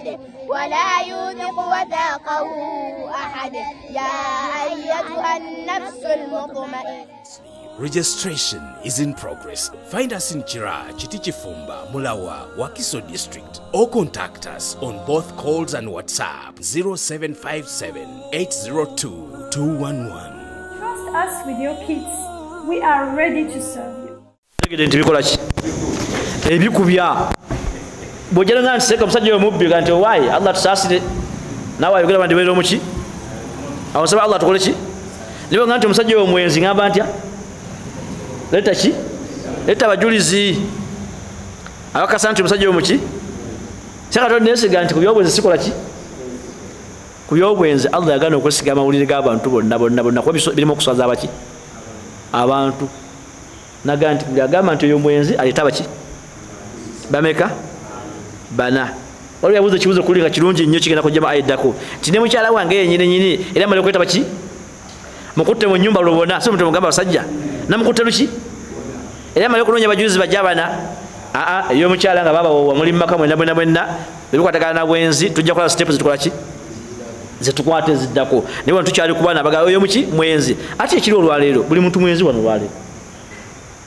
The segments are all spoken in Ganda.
أحد ولا يوثق وثاقه أحد يا أيتها النفس المطمئنة. Registration is in progress. Find us in Chira, Chitichifumba, Mulawa, Wakiso District, or contact us on both calls and WhatsApp 0757 802 211. Trust us with your kids. We are ready to serve you. Tegedde nti bikola ki? Ebikubya. Bw'ojja nga nti seka omusajja oyo mubbi ga nti owaaye Allah tusaasire naawe ayogera bandibeera omuki? Awo nsaba Allah tukole ki? Niba nga nti omusajja oyo mwenzi ngamba ntya? Leeta ki? Leeta abajulizi abakasa nti omusajja oyo muki? Seka tonneesiga nti ku byobwenzi sikola ki? Ku byobwenzi Allah yagaana okwesiga amawulire g'abantu bonna bonna bonna kuba birimu okuswaza abaki? Abantu. Naga nti buli agamba nti oyo mwenzi aleeta abaki? Bameka? Bana. Waliwo yabuuza ekibuuzo kuli nga kirungi nnyo kigenda kujjamu ayeddako nti ne mukyala wange yennyini nnyini era amala okweta baki? Mukutte mu nnyumba lubona, si omuntu mugamba basajja namukutte luki? Era amala okunoonya abajulizi bajja bana. Aa, ey'omukyala nga babawowa muli mu maka mwenna mwenna mwenna ebikwatagana na bwenzi tujja kukola steps zitukola ki? Zetukwata eziddako. Naye wano tukyali ku baana abagala oyo muki? Mwenzi. Ate ekiri olwaleero buli muntu mwenzi wano olwaleero.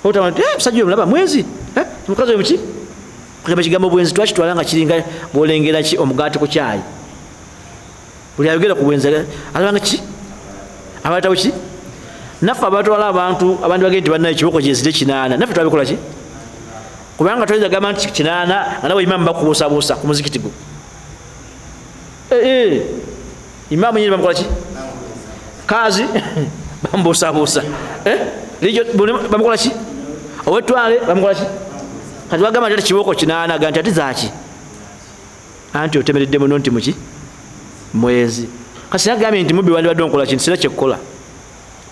Otama nti musajja oyo mulaba mwenzi, omukazi oyo muki? Kugamba ekigambo bwenzi twakitwala nga kiringa bw'olengera ki omugaati ku kyayi. Buli ayogera ku bwenzi alabanga ki? Abaletawo ki? Naffe abatwala abantu abandi bagenda nti bannaye ekiboko gyezire 8 naffe twabikola ki? Kubanga toyinza gamba nti 8 nga nawe imaamu bakubuusabuusa ku muzikiti gwo. Imaamu nyini bamukola ki? Kazi bamubuusabuusa. Bamukola ki? Owetwale bamukola ki? Kati bagamba nti kiboko 8 ga nti ate zaaki? Anti otemeredde muno nti muki? Mwezi. Kasi nagambye nti mubbi wandibadde onkola ki? Sira kyekukola.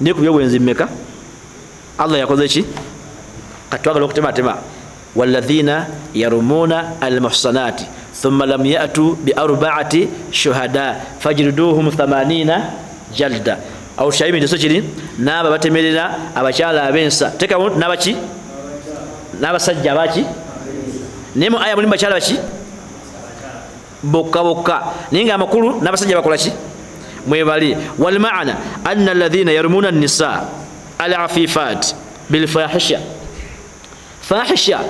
Naye ku byobwenzi mmeka? Allah yakoze ki? Kati twagala okutematema. Walladhina yarumuna almuhsanati thumma lam ya'tu bi arba'ati shuhada fajriduhum 80 jalda. Awo shayimi nti so kiri n'abo abatemerera abakyala ab'ensa tekawo n'abaki? N'abasajja abaki? Naye mu aya mulimu bakyala baki? Bokka bokka. Naye nga amakulu n'abasajja bakola ki? Mwebali. Wal ma'ana anna alladhina yarumuna an-nisa al-afifat bil fahisha. Fahisha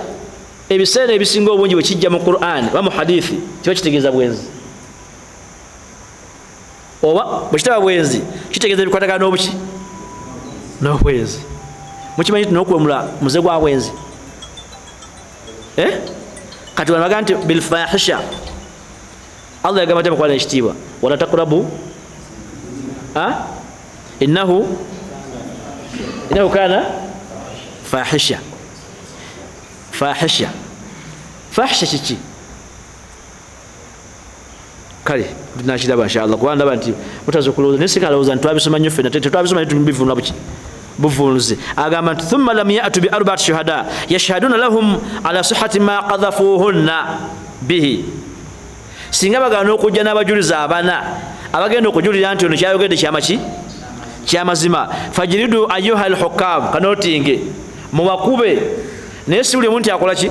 ebiseera ebisinga obungi bwe kijja mu Qur'an oba mu hadithi kiba kitegeeza bwenzi. Oba bwe kitaba bwenzi kitegeeza ebikwatagana n'obuki? N'obwenzi. Mukimanyi nti n'okuwemula muze gwa bwenzi. Kati wano bagamba nti bil fahisha. Allah yagamba nti mukwala ekitiibwa wala taqrabu innahu kana fahisha. Fahisha. Fahisha kiki? Kale tunakiraba inshallah kuba ndaba nti mutaza okulowooza naye sikalowooza nti twabisoma nnyo ffenna tetwabisoma naye tubivunula buki? Buvunuzi. Agamba nti thumma lam ya'tu bi arba'ati shuhada yashhaduna lahum ala sihhati ma qadhafuhunna bihi. Singa bagaana okujja n'abajulizi abana abagenda okujulira nti ono kyayogedde kyamaki? Kyamazima. Fajridu ayyuha al-hukam kanotinge mubakube. Naye si buli omuntu akola ki?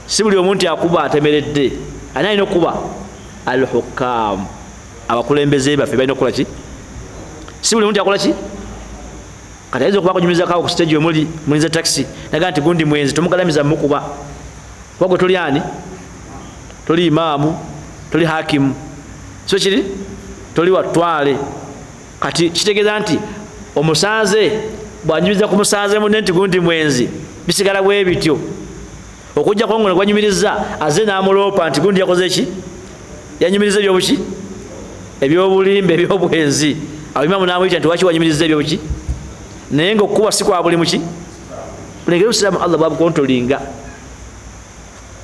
Si buli omuntu akuba atemeredde. Ani alina okuba? Al-hukam. Abakulembeze baffe balina okukola ki? Si buli omuntu akola ki? Kati ayinza okuba akunyumizako ku stage omuli mulinze taxi naga nti gundi mwenzi tomugalamiza mukuba. Kuba gwe toli ani? Toli imaamu, toli hakimu. So kiri? Toli watwale. Kati kitegeeza nti omusanze bw'anyumiza ku musanze munne nti gundi mwenzi bisigala bwe bityo. Okujjako ngo gwanyumiriza aze n'amuloopa nti gundi yakoze ki? Yanyumiriza ebyobuki? Ebyobulimba ebyobwenzi. Awo imaamu n'amuyita nti waki wanyumiriza ebyobuki? Naye ng'okkuba si kwa buli muki? Bulengera obusiraamu Allah bwabukontolinga.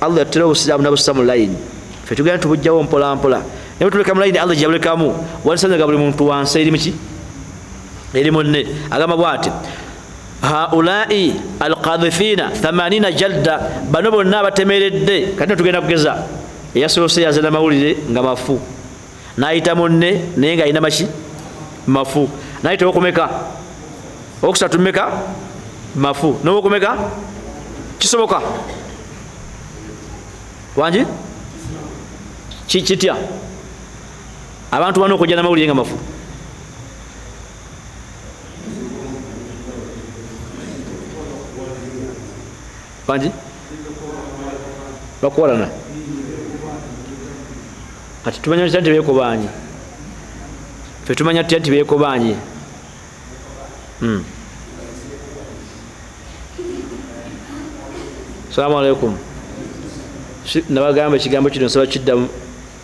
Allah yatera obusiraamu n'abussa mu layini. Ffe tugenda tubugjawo mpola mpola. Naye bwe tuleka mu layini Allah gy'abulekamu walisanze nga buli muntu wansi eri muki? Eri munne. Agamba bw'ati haulai alqadhifina 80 jalda, bano bonna abatemeredde. Kati tugenda kugeza eyasoose yaze n'amawulire nga mafu, n'ayita munne naye ng'alina maki? Mafu. N'ayita owokumeka? Owokusatu mmeka? Mafu. N'owokumeka? Kisoboka? Wangi? Kitya abantu bano okujja n'amawulire nga mafu? Bangi bakuwalana. Kati tumanya tutya nti beekobaanye? Ffe tumanya tutya nti beekobaanye? Salamu alaikum. Nabagamba ekigambo kino nsaba kiddamu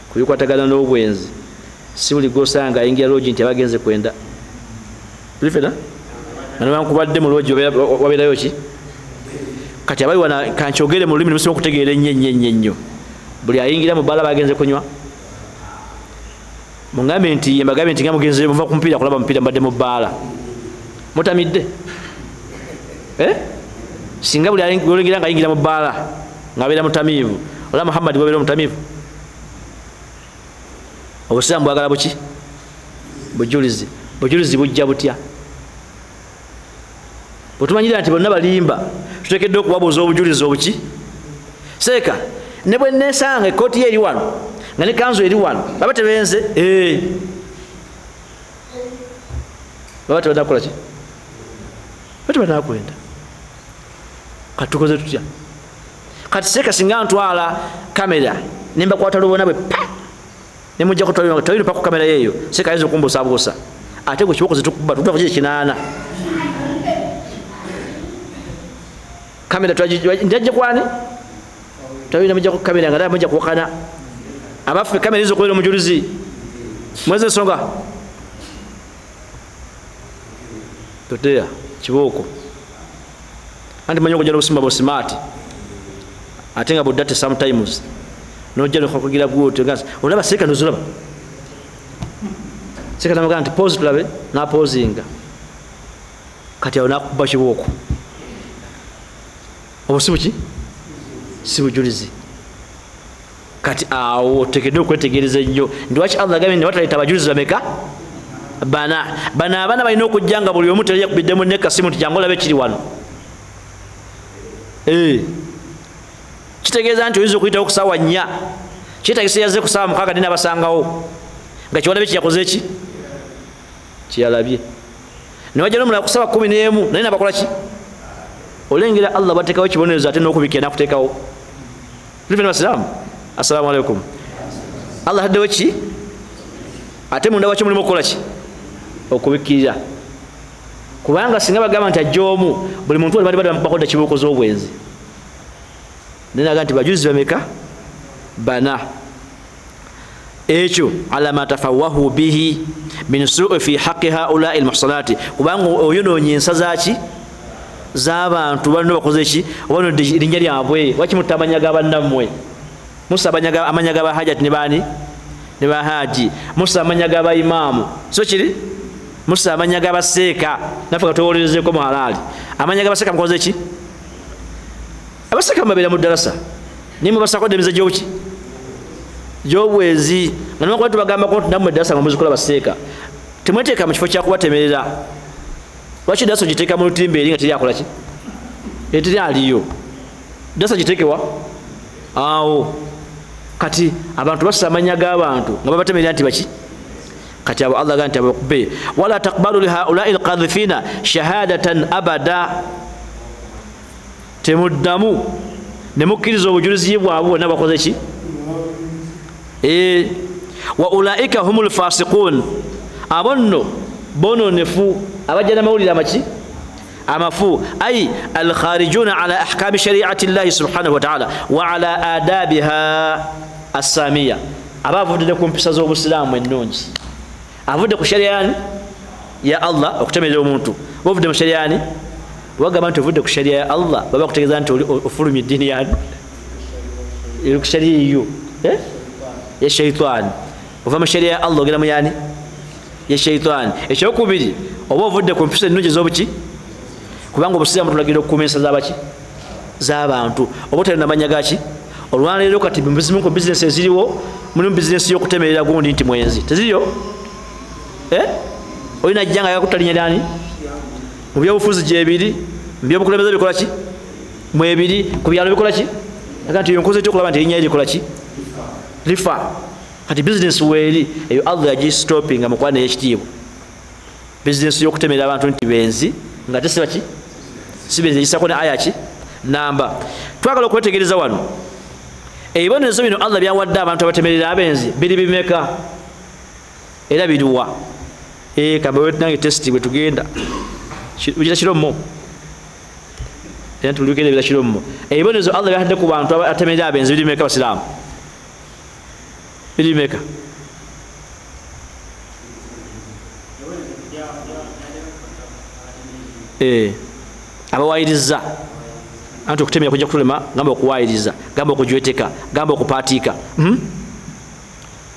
ku bikwatagana n'obwenzi. Si buli gw'osanga ayingira loogi nti abagenze kwenda. Tuli ffenna? Nga newankubadde mu loogi wabeerayo ki? Kati abali wano kankyogere mu lulimi ne musobola okutegeera ennyo ennyo ennyo ennyo. Buli ayingira mu bbaala bagenze kunywa. Mugambe nti ye mbagambe nti nga mugenze muva ku mupiira kulaba mupiira mbadde mu bbaala. Mutamidde? Singa buli ayingira nga ayingira mu bbaala ng'abeera mutamiivu. Ola Muhammad bw'abeera omutamiivu. Obusiraamu bwagala buki? Bujulizi. Bujulizi bujja butya? Bwe tumanyira nti bonna balimba, tuteekeddwa okubabuuza obujulizi obuki? Seeka, ne bwe nneesanga ekkooti ye eri wano, nga ne kanzu eri wano, baba tebenze, baba tebanakukola ki? Baba tebanakwenda. Kati tukoze tutya? Kati seeka singa ntwala kamera, ne mbakwata lubona bwe pa! Ne mujjako twaliro pa ku kamera yeeyo, seeka ayinza okumbuusabuusa. Ate gwe kibokoze tukuba, tukuba ku kinaana. Kamera njajja kwani? Twalina mujja ku kamera nga mujja kuwakana. Abaffe kamera eyinza okubeera omujulizi. Mweze ensonga. Toteya kibooko. Anti manyi okujja n'obusimba busimaati. Ate nga buddate sometimes. N'ojja n'okugira bw'otyo nga olaba seeka n'ozolaba. Seeka n'amugamba nti pause tulabe, n'apausinga. Kati awo n'akuba kibooko. Obwo si buki? Si bujulizi. Kati awo oteekeddwa okwetegereza ennyo. Nti lwaki Allah agambye nti bataleeta abajulizi bameka? Bana. Bano abaana balina okujja nga buli omu teri yakubidde munne kasimu nti jangu olabe kiri wano. Kitegeeza nti oyinza okuyitawo ku ssaawa 4. Kyetaagisa yazze ku ssaawa 6 n'abasangawo. Nga kiwalabe kye yakoze ki? Kyeyalabye. Ne wajja n'omulala ku ssaawa 11 naye n'abakola ki? Olengera Allah bateekawo ekibonerezo ate n'okubikira n'akuteekawo. Tuli ffenna basiraamu? Assalamu alaikum. Allah ataddewo ki? Ate munda wakyo mulimu okukola ki? Okubikkirira. Kubanga singa bagamba nti ajja omu, buli muntu bali bakodda kibooko z'obwenzi. Naye naga nti bajulizi bameka? Bana. Ekyo ala ma tafawahu bihi min su'i fi haqqi haula'i almuhsanati. Kubanga oyonoonye ensa zaaki? Z'abantu banno bakoze ki? Oba erinnya lyabwe. Lwaki mutta amannya ga bannammwe? Musa amannya ga bahajati ne baani? Ne bahaji. Musa amannya ga baimaamu. So kiri? Musa amannya ga baseeka. Naffe katuwolerezeeko mu halaali. Amannya ga baseeka mukoze ki? Abaseeka mubabeera mu ddalasa. Naye mubasako emize gy'obuki? Gy'obwenzi. Nga newankubadde tubagambako nti nammwe eddalasa nga muzikola baseeka. Temweteeka mu kifo kya kubatemerera. Lwaki eddalasa ogiteeka mu lutimbe eri nga teri akola ki? Teri aliyo. Eddalasa giteekewa? Awo. Kati abantu bassa amannya g'abantu nga babatemerera nti baki? Kati abo Allah agamba nti abakube. Wala taqbalu li haula'i alqadhifina shahadatan abada. Temuddamu ne mukkiriza obujulizi bwabwe bonna bakoze ki? Wa ulaika humul fasiqun. Abo nno bononefu abajja n'amawulire amaki? Amafu. Ay alkharijuna ala ahkami shari'ati llahi subhanahu wa ta'ala wa ala adabiha assamiya. Aba avudde ku mpisa z'obusiraamu ennungi. Avudde ku sharia ya Allah okutemerera omuntu. Bovudde mu sharia yani? Wagamba nti ovudde ku sharia ya Allah baba kutegeeza nti ofulumya eddiini yani eri ku sharia eyo ya shaitaani. Ova mu sharia ya Allah ogenda mu yani ya shaitaani. Ekyokubiri oba ovudde ku mpisa ennungi ez'obuki? Kubanga obusiraamu tulagira okukuuma ensa z'abaki? Z'abantu. Oba otalina mannya gaki? Olwaleero kati muzimu ku bizinesi eziriwo mulimu bizinesi y'okutemerera gundi nti mwenzi. Teziriyo? Olina ajja nga yakutta linnya lyani? Mu byobufuzi gyebiri, mu byobukulembeze bikola ki? Mwebiri, ku byalo bikola ki? Aga nti nkoze ki okulaba nti erinnya lye likola ki? Lifa. Kati bizinesi weeri eyo Allah yagistopinga mu kwana ey'ekitiibwa. Bizinesi y'okutemera abantu nti benzi nga tesiba ki? Si benzi, egisako ne aya ki? Namba. Twagala okwetegereza wano. Ebibonerezo bino Allah byawadde abantu abatemerera abenzi biri bimeka? Era biruwa? Kambe nange testi bwe tugenda. Bukira kiromo. Era tulukire bira kiromo. Ebibonerezo Allah byawadde ku bantu abatemerera abenzi biri bimeka Basiraamu? Biri bimeka? Abawayiriza anti okutemera kujja kutulema, gamba okuwayiriza, gamba okujweteka, gamba okupaatiika.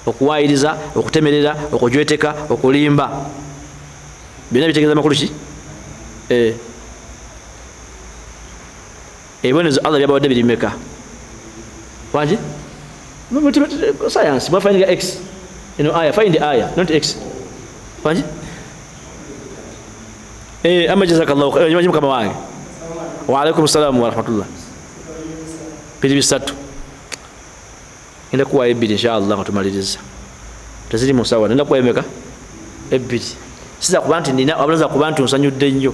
Okuwayiriza, okutemerera, okujweteka, okulimba, byonna bitegeeza makulu ki? Ebibonerezo Allah byabawadde biri bimeka? Wangi? Science, mwa x eno aya, find the aya, not x. Wangi? Amma jazakallahu khairan, mukama wange. Wa alaikum salaam wa rahmatullah. Biri bisatu. Ngenda kuwa ebiri inshallah nga tumaliriza. Teziri musawa, ngenda kuwa emeka ebiri. Siza kuba nti nina abalaza kuba nti nsanyudde nnyo.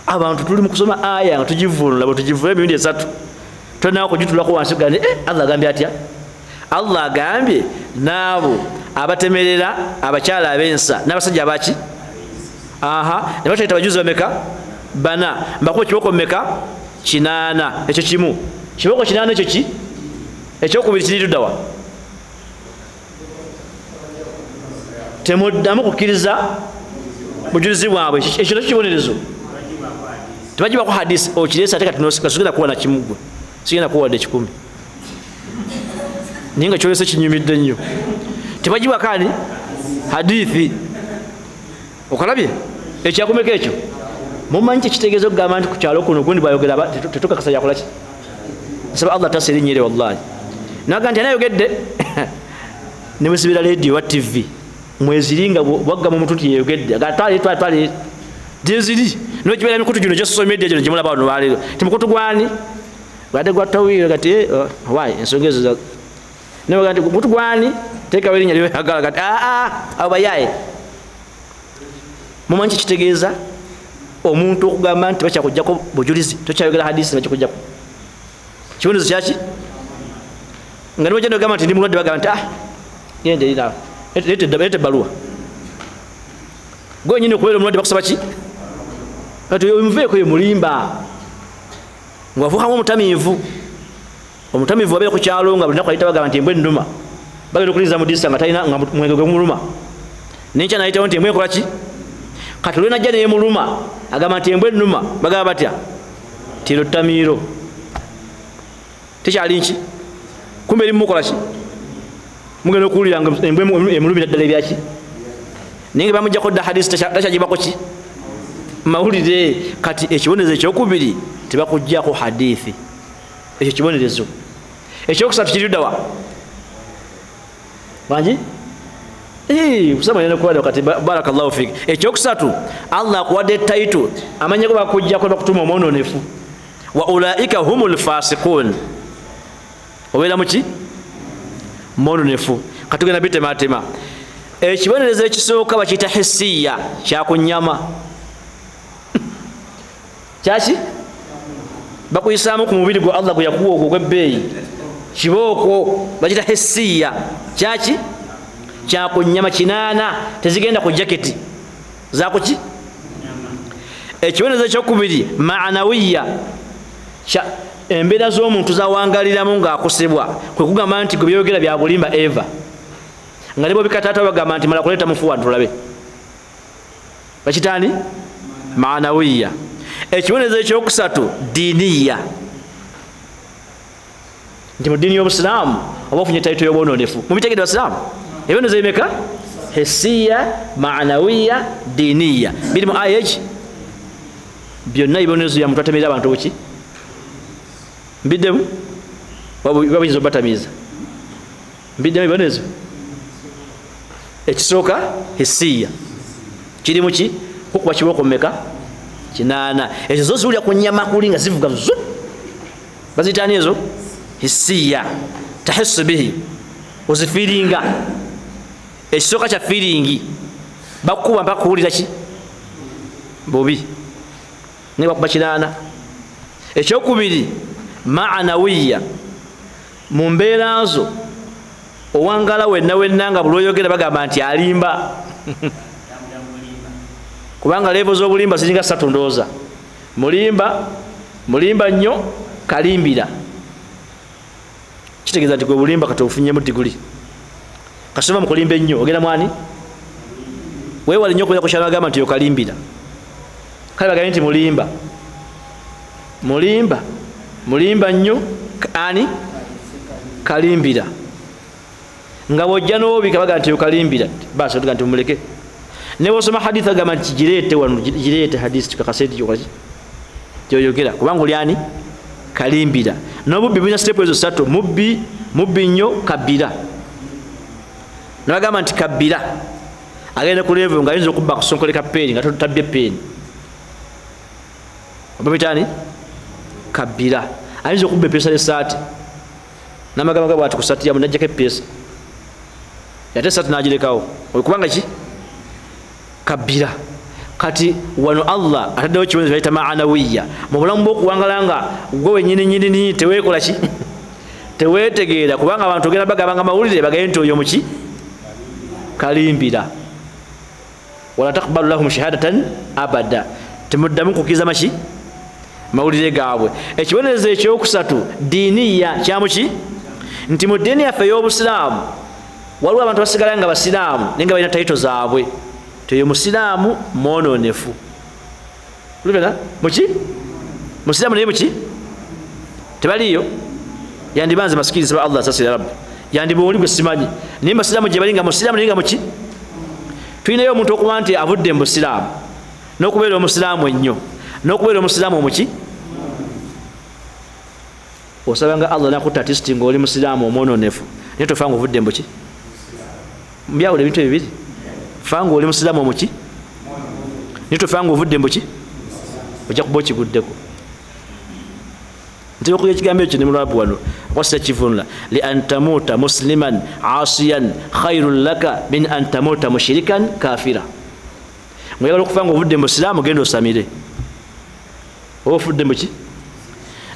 Abantu tuli mu kusoma aya nga tugivunula, bwe tugivunula emirundi esatu. Tolina okugitulako wansi gane, Allah agambye atya? Allah agambye n'abo abatemerera abakyala ab'ensa n'abasajja abaki? Aha, ne batayita abajuzi bameka? Bana. Mbakuba kiboko mmeka? 8. Ekyo kimu. Kiboko 8 ekyo ki? Ekyokubiri kiri ludda wa? Temuddamu kukkiriza bujulizi bwabwe. Ekyo nakyo kibonerezo. Tebagibako hadisi okireese ate kati sigenda kuwa na kimu gwe. Sigenda kuwa wadde 10. Naye nga kyolese kinyumidde nnyo. Tebagibako ani? Hadithi. Okalabye? Ekyakumeka ekyo? Mumanyi kye kitegeeza okugamba nti ku kyalo kuno gundi bw'ayogera tetukakasa yakola ki? Nsaba Allah tassa erinnya eryo wallahi. Naga nti anayogedde ne musibira radio wa TV mweziri nga bwagga mu mutu nti yeyogedde aga twale twale twale gyeziri n'okibeera emikutu gino gya social media gino gye mulaba wano lwaleero ti mukutu gwani gwadde gwa Tawiro kati why ensonga ezo ne baga nti mukutu gwani teekawo erinnya lyoyagala kati abo bayaaye. Mumanyi kye kitegeeza omuntu okugamba nti bakyakuggyako bujulizi, tokyayogera hadisi bakikuggyako. Kibonerezo kyaki? Nga ne bw'ogenda ogamba nti ndi mulwadde bagamba nti genda eri naawe, leeta ebbaluwa. Gwe wennyini okubeera omulwadde bakusaba ki? Kati omuveeko ye mulimba. Ng'afuukamu omutamiivu. Omutamiivu abeera ku kyalo nga buli lunaku ayita bagamba nti embwa ennuma. Bagenda okulinza mu ddirisa nga talina nga mwenge gwe gumuluma. N'enkya n'ayitawo nti embwa ekola ki? Kati lwe najja neemuluma agamba nti embwa ennuma, bagamba batya? Tiro ttamiiro. Tekyali nki? Kumbe eri mumukola ki? Mugenda okuwulira nga embwa emulumira ddala ebyaki? Naye nga bamuggyako dda hadisi takyagibako ki? Mawulire. Kati ekibonerezo ekyokubiri tebakuggyako hadithi. Ekyo kibonerezo. Ekyokusatu kiri ludda wa? Wangi? Kusoma nene kuwada kati barakallahu fik. Ekyokusatu Allah akuwadde title amanya go bakujjako bakutuma omwononefu. Wa ulaika humul fasiqun. Obeera muki? Mwononefu. Katugenda bitematema. Ekibonerezo ekisooka bakiyita hissiya, kyakunyama. Kyaki? Bakuyisaamu ku mubiri gwa Allah gwe yakuwa ogwo ogw'ebbeeyi. Kibooko bakiyita hissiya. Kyaki? Kyakunyama 8 tezigenda ku jaketi. Zakuki? Ekibonerezo ekyokubiri maanawiya, embeera z'omuntu zawangaliramu ng'akosebwa, kwe kugamba nti gwe byogera bya bulimba eva. Nga ne bw'obikataata bagamba nti mala kuleeta mufu wano tulabe. Bakitaani? Maanawiya. Ekibonerezo ekyokusatu diiniya, nti mu ddiini y'Obusiraamu oba ofunye tayito y'obwononefu. Mubitegedde Basiraamu? Ebibonerezo bimeka? Hessiya, maanawiya, diiniya. Biri mu aya eki? Byonna ebibonerezo bya muntu atemerera abantu buki? Mbiddemu? Babuyinza obubatamiiza. Mbiddemu ebibonerezo? Ekisooka hessiya kiri mu ki? Kukuba kibooko mmeka? 8. Ezo zo ziwulira ku nnyama kuli nga zivuga zu. Baziyita ani ezo? Hessiya, tahissu bihi. Ozifiiringa. Ekisooka kya fiiringi. Bakukuba mpaka kuwulira ki? Bubi. Naye bakuba 8. Ekyokubiri maanawiya. Mu mbeera zo owangala wenna wenna nga buli oyogera bagamba nti alimba. Kubanga levo z'obulimba ziringa 3 ndowooza. Mulimba, mulimba nnyo, kalimbira. Kitegeeza nti gwe bulimba kati ofunyemu diguli. Kasoma mukulimba ennyo ogenda mwani? Weewale nnyo okubeera ku kyalo agamba nti yokalimbira. Kale bagambe nti mulimba. Mulimba, mulimba nnyo, ani? Kalimbira. Nga bw'ojja n'obika bagamba nti yokalimbira. Basi otuga nti mumuleke. Ne bw'osoma hadith agamba nti gireete wano, gireete hadith tukakase nti gyokola ki? Gyoyogera. Kubanga oli ani? Kalimbira. N'obubbi bulina step ezo 3. Mubbi, mubbi nnyo, kabbira. Ne bagamba nti kabbira. Agenda ku level ng'ayinza okubba kusonkoleka peeni nga totabbye peeni. Obamuyita ani? Kabbira. Ayinza okubba epeesa y'essaati. N'amagamba bw'ati ku ssaati yamu n'aggyako epeesa. Ate essaati n'agirekawo. Kubanga ki? Kabbira. Kati wano Allah ataddewo ekibonerezo bayita maanawiya. Mu bulamu bw'okuwangala nga gwe wennyini nnyini teweekola ki? Teweetegeera kubanga abantu ogenda bagabanga mawulire bagaye nti oyo muki? Kalimbira. Wala taqbalu lahum shahadatan abada. Temuddamu kukkiriza maki? Mawulire gaabwe. Ekibonerezo ekyokusatu diiniya kyamuki? Nti mu ddiini yaffe ey'obusiraamu waliwo abantu basigala nga basiraamu naye nga balina tayito zaabwe. Teyo musiraamu mwononefu. Lubena muki? Musiraamu naye muki? Tebaliyo. Yandibanze masikiriza ba Allah sasira Rabbi. Yandiba oli gwe simanyi. Naye basiraamu gye bali nga musiraamu naye nga muki? Tulinayo omuntu okuba nti avudde mu busiraamu n'okubeera omusiraamu ennyo n'okubeera omusiraamu omuki? Osabanga Allah n'akutta artisti ng'oli musiraamu omwononefu naye tofa nga ovudde mu buki? Mbyawula ebintu ebibiri. Fanga oli musiraamu omuki? Naye tofa nga ovudde mu buki? Ojja kuba okiguddeko. Nti okuya ekigambo ekyo ne mulwabu wano akwasira kivunula li an tamuta musliman asiyan khairun laka min an tamuta mushrikan kafira. Ngoyagala okufa nga ovudde mu busiraamu genda osamire. Oba ofudde mu ki?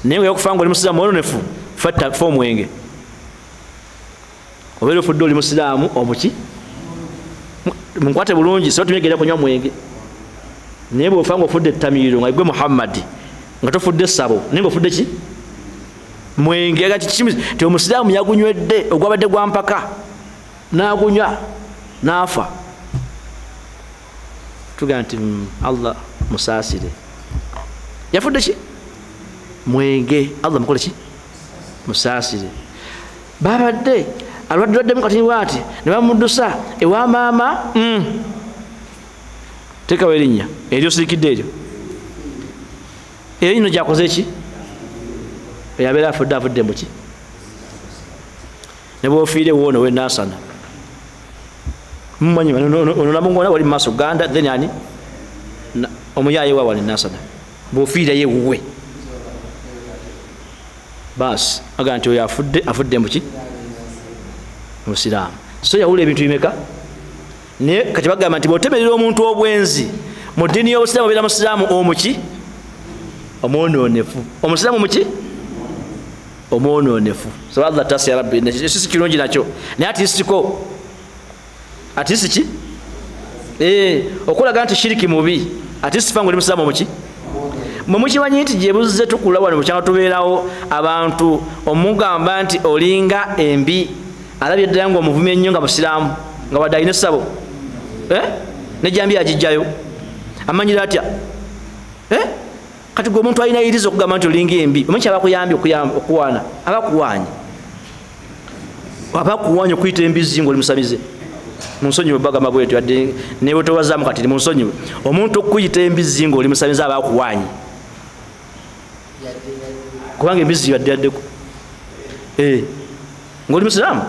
Naye ngoyagala okufa nga oli musiraamu mwononefu fa omwenge. Obeera ofudde oli musiraamu omuki? Munkwate bulungi siba tumyegera kunywa mwenge. Naye bw'ofa nga ofudde ettamiiro nga gwe Muhammadi nga tofudde ssabo naye ng'ofudde ki? Mwenge. Agati ti omusiraamu yagunywedde ogwabadde gwa mpaka n'agunywa n'afa. Tugamba nti Allah musaasire. Yafudde ki? Mwenge. Allah mukole ki? Musaasire. Babadde alwadde kati bw'ati ne bamuddusa ewa maama. Teekawo erinnya eryo osirikidde eryo. Eryo nno gyakoze ki? Yabeera afudde avudde mu ki? Ne bw'ofiire woono w'enaasana. Mumanyi ono namungona wali mu maaso Uganda then ani? Omuyaaye wa wali naasana. Bw'ofiire ye wuwe. Baasi agamba nti oyo afudde avudde mu ki? Musiraamu. So yawula ebintu bimeka? Naye kati bagamba nti bw'otemerera omuntu obwenzi mu ddiini y'obusiraamu obeera musiraamu omuki? Omwononefu. Omusiraamu muki? Omwononefu. So Allah tasi ya Rabbi, ekyo si kirungi nakyo. Naye atisiko. Atisi ki? Okulaga nti shiriki mubi. Atisi fangu oli musiraamu omuki? Mwe mukimanyi nti gye buzze tukula wano mu kyalo tubeerawo abantu omugamba nti olinga embi. Alabye ddala ng'omuvumye ennyo nga musiraamu nga wadde alina essabo. Nejjambi agijjayo. Amanyira atya? Kati gwe omuntu alina yiriza okugamba nti olinga embi. Omanyi kyabakuyambye okuwaana? Abakuwaanye. Abakuwaanye okuyita embizzi ng'oli musamize. Munsonyiwe bagamba bwetyo wadde ne bwe towazaamu kati munsonyiwe. Omuntu okuyita embizzi ng'oli musamize aba akuwaanye. Kubanga embizzi yadde yaddeko. Ng'oli musiraamu.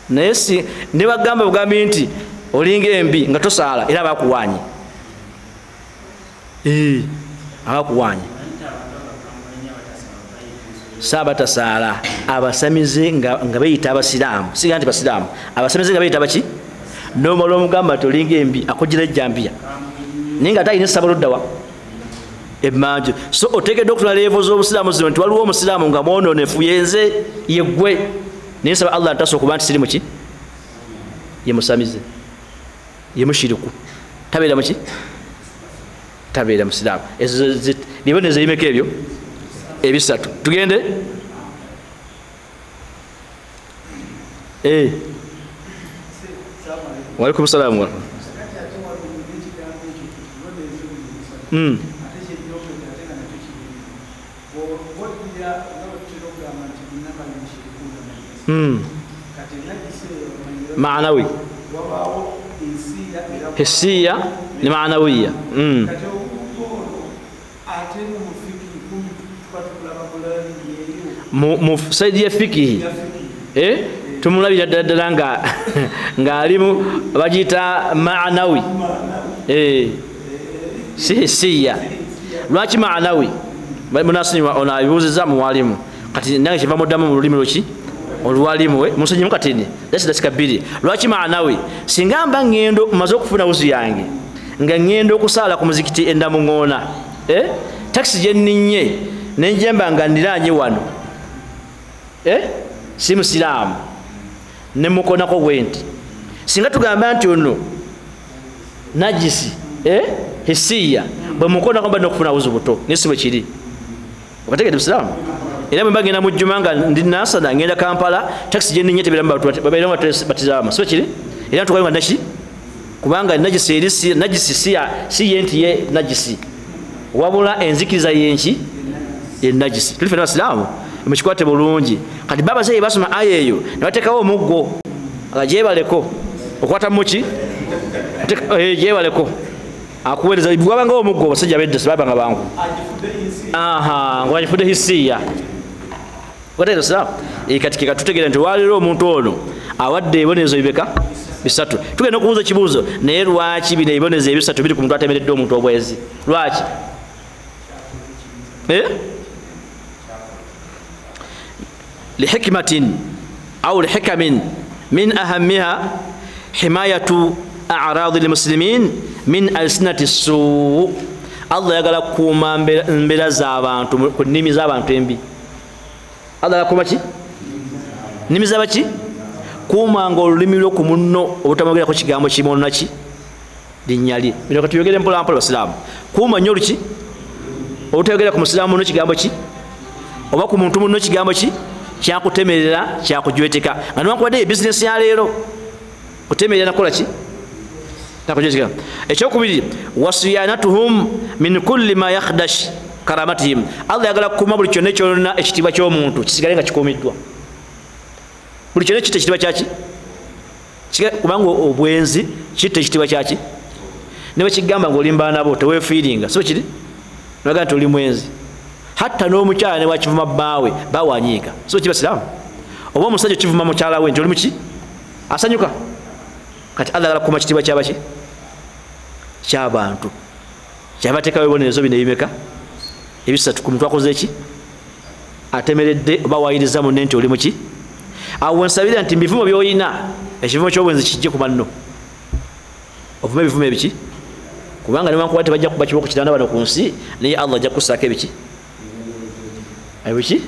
Naye si ne bagamba bugambi nti olinga embi nga tosaala era abakuwaanye. Abakuwaanye. Sabatasaala abasamize nga beyita abasiraamu, siga nti basiraamu, abasamize nga beyita baki, nomala omugamba nti olinga embi akugira ejjambiya naye nga ate alina essabo luddawa emmanju. So oteekeddwa okutula leevo z'obusiraamu zino nti waliwo omusiraamu nga mwononefu yenze yeggwe, naye nsaba Allah ntasa okuba nti siri muki, ye musamize, ye mushiriku, tabeera muki, tabeera musiraamu. Ezo bibonerezo ebimeka ebyo? Ebisatu. Tugende. Waalaikum salaam wa maanawi hissiya ne maanawiya. Mu saidi ya fikihi tumulabira ddala ddala ng'alimu bagiyita maanawi, si hissiya. Lwaki maanawi? Munasonyiwa ono abibuuzizza muwalimu, kati nange kyeva muddamu mu lulimi lweki olwalimu, munsonyimu katini dakika bbiri. Lwaki maanawi? Singa mba ngendo maze okufuna wuzu yange nga ngendo okusaala ku muzikiti endamuŋoona, takisi gye nninnye nenjemba nga ndiranye wano, si musiraamu, ne mukonako bwe nti, singa tugamba nti ono najisi hisiya, bwe mukonako mba nokufuna wuzu buto, naye si bwe kiri. Okategedde musiraamu? Era bwe mba ngenda mu Juma nga ndi Nansana ngenda Kampala, takisi gye nninnye tebeeramu babeeramu batizaamu, si bwe kiri? Era ntuukayo nga naki, kubanga najisi eri najisi si ye nti ye najisi, wabula enzikiriza yenki ye najisi. Tuli ffenna basiraamu, mukikwate bulungi. Kati baba se basoma aya eyo ne bateekawo omuggo agyebaleko okwata muki gyebaleko akuweereza gwabangawo omuggo, abasajja bedda sibabanga bangu nga bagifudde hisiya. Kati kekatutegeera nti waleero omuntu ono awadde ebibonerezo bibeka bisatu. Tugenda okubuuza ekibuuzo, naye lwaki bino ebibonerezo ebisatu biri ku muntu atemereddwa omuntu obwezi? Lwaki? Lihikmatin au lihikamin min ahamiha himayatu a'radi lmuslimin min alsinati suu. Allah yagala kukuuma mbeera z'abantu ku nnimi z'abantu embi. Allah yakuuma ki? Nnimi z'abaki? Kuumanga olulimi lwo ku munno obutamwogerako kigambo kimwonona ki? Linnya lye. Bino katuyogere mpola mpola basiraamu. Kuuma nnyo oluki? Obutayogera ku musiraamu munno kigambo ki? Oba ku muntu munno kigambo ki? Kyakutemerera, kyakujweteka. Nga newankubadde ebizinesi ya leero kutemerera nakukola ki? Nakujweteka. Ekyokubiri, wasiyanatuhum min kulli ma yakhdash karamatihim. Allah yagala kukuuma buli kyonna ekyonna ekitiibwa ky'omuntu kisigale nga kikuumiddwa. Buli kyonna kitta ekitiibwa kyaki? Kubanga obwenzi kitta ekitiibwa kyaki? Ne bwe kigamba ng'olimba nabo teweefiiringa, si bwe kiri? Ne bagamba nti oli mwenzi. Hatta n'omukyala ne bwakivuma bbaawe, bbaawe anyiiga, si bwe kiba siraamu? Oba omusajja okivuma mukyala we nti oli muki? Asanyuka. Kati Allah ayagala kukuuma kitiibwa kyabaki? Ky'abantu. Kyabateekawo ebibonerezo bino ebimeka? Ebisatu ku muntu akoze ki? Atemeredde oba waayiriza munne nti oli muki? Awo nsabira nti mu bivumo by'olina ekivumo ky'obwenzi kijje ku banno, ovume ebivumo ebiki? Kubanga newankubadde tebajja kuba kibooko kiranda bano ku nsi, naye Allah ajja kukussaako ebiki? Ebiki?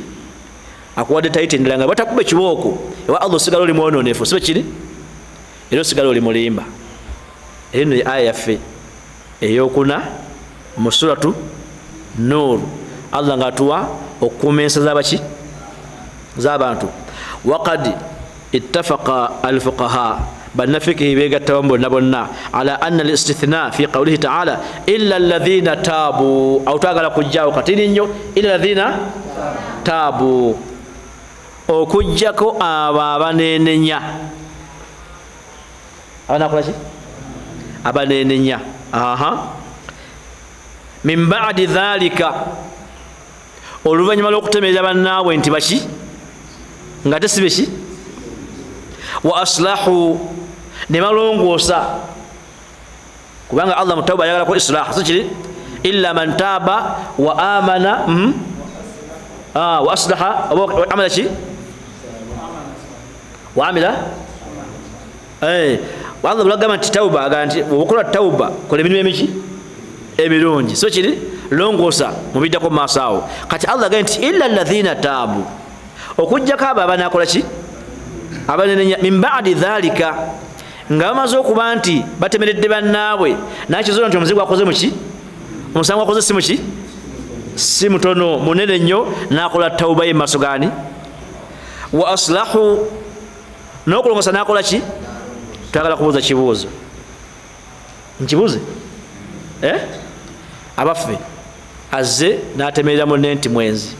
Akuwadde tayita endala nga batakuba ekibooko ewa Allah osigala oli mwonoonefu, si bwe kiri? Era osigala oli mulimba. Era eno ye aya yaffe eyokuna mu suratu Nur. Allah ng'atuwa okukuuma ensa z'abaki? Z'abantu. Waqad ittafaqa alfuqaha, bannafikihi beegattawamu bonna bonna ala anna alistithna fi qawlihi taala illa alladhina taabu. Awo twagala kujjaawo katini nnyo, illa alladhina taabu, okujjako abo abaneenenya. Abanakola ki? Abaneenenya. Min ba'di dhalika, oluvannyuma lw'okutemerera bannaabwe nti baki nga ate si beki, wa aslahu, ne balongoosa, kubanga Allah mu tawba ayagalako islah, si kiri? Illa man taaba wa amana Wa aslaha oba amala ki? Wa amila Allah bulagamba nti tauba, agamba nti okola tauba kola emirimu emiki emirungi, so kiri longoosa mubiddako mu maaso awo. Kati Allah agambye nti illa alladhina taabu, okuggyako abo abanaakola ki? Abanenenya min ba'di dhalika, nga bamaze okuba nti batemeredde bannaabwe, nakizuula nti omuzigo akoze muki, omusango akoze si muki, si mutono, munene nnyo, n'akola tauba ye mu maaso gaani? Wa aslahu, n'okulongoosa n'akola ki? Twagala kubuuza kibuuzo, nkibuuze abaffe azze n'atemerera munne nti mwenzi,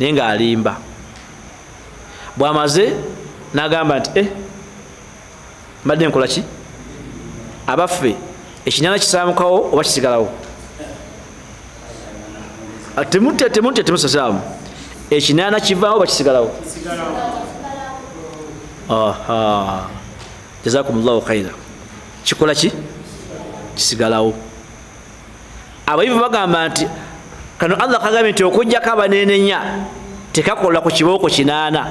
naye ng'alimba. Bw'amaze n'agamba nti mbadde nkola ki? Abaffe ekinyana kisaamukawo oba kisigalawo? Temutya temutya temusasaamu, ekinana kivaawo oba kisigalawo? Aha, jazakumullahu khaira. Kikola ki? Kisigalawo. Abayivu bagamba nti kano Allah kagambye nti okuggyako abanenenya tekakola ku kibooko kinaana,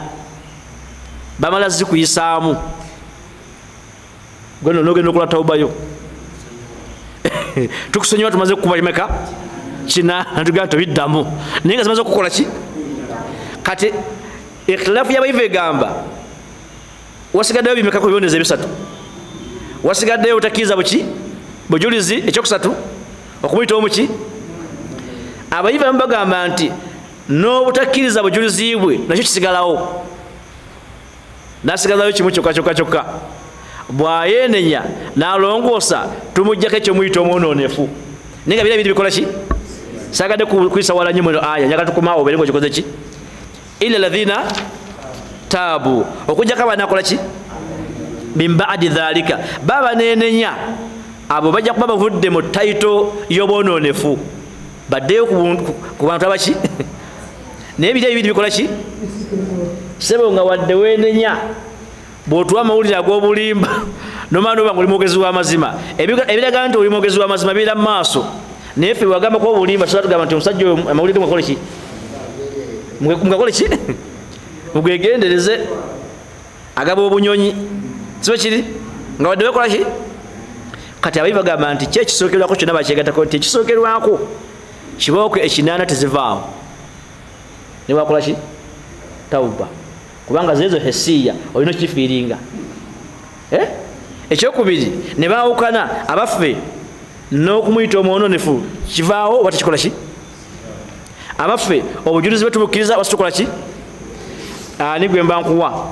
bamala zikuyisaamu gwe nogenda okola taubayo tukusonyiwa tumaze kukuba emeka kinaana, tugamba tobiddamu, naye nga zimaze okukola ki? Kati ikhtilaafu y'abayivu egamba wasigaddeyo bimeka ku bibonerezo ebisatu? Wasigaddeyo obutakkiriza buki? Bujulizi. Ekyokusatu okumuyita omuki? Abayivu abamu bagamba nti n'obutakkiriza bujulizi bwe nakyo kisigalawo, nasigalayo kimu kyokka kyokka kyokka, bw'ayenenya n'alongoosa tumuggyako ekyomuyita omwonoonefu. Naye nga bira ebiri bikola ki? Saagadde kuyisa wala nnyo muno aya, njagala tukomaawo obeere ng'okikoze ki? Illa alladhina taabu, okuggyako abanaakola ki? Min ba'di dhalika, baba baneenenya abo bajja kuba bavudde mu tayito y'obwonoonefu, baddeyo ku bantu abaki? Naye ebiri ebibiri bikola ki? Ssebo nga wadde weenenya, bw'otuwa amawulire ag'obulimba nomala noba nga oli mwogezi w'amazima, ebiraga nti oli mwogezi w'amazima bibeera mu maaso, naye ffe bwewagambako obulimba tusobola tugamba nti omusajja oyo amawulire ge mugakole ki? Mugakole ki? Mugwegendereze, agaba obunyonyi, si bwe kiri? Nga wadde wekola ki? Kati abayivu bagamba nti ki ekisookerwako kyonna bakyegattako nti ekisookerwako kibooko ekinaana tezivaawo, ne wakola ki? Tauba, kubanga zeezo hesiya olina okifiiringa. Ekyokubiri ne baawukana abaffe n'okumuyita omwononefu kivaawo oba tekikola ki? Abaffe obujulizi bwe tubukkiriza oba situkola ki? Ani gwe mba nkuwa?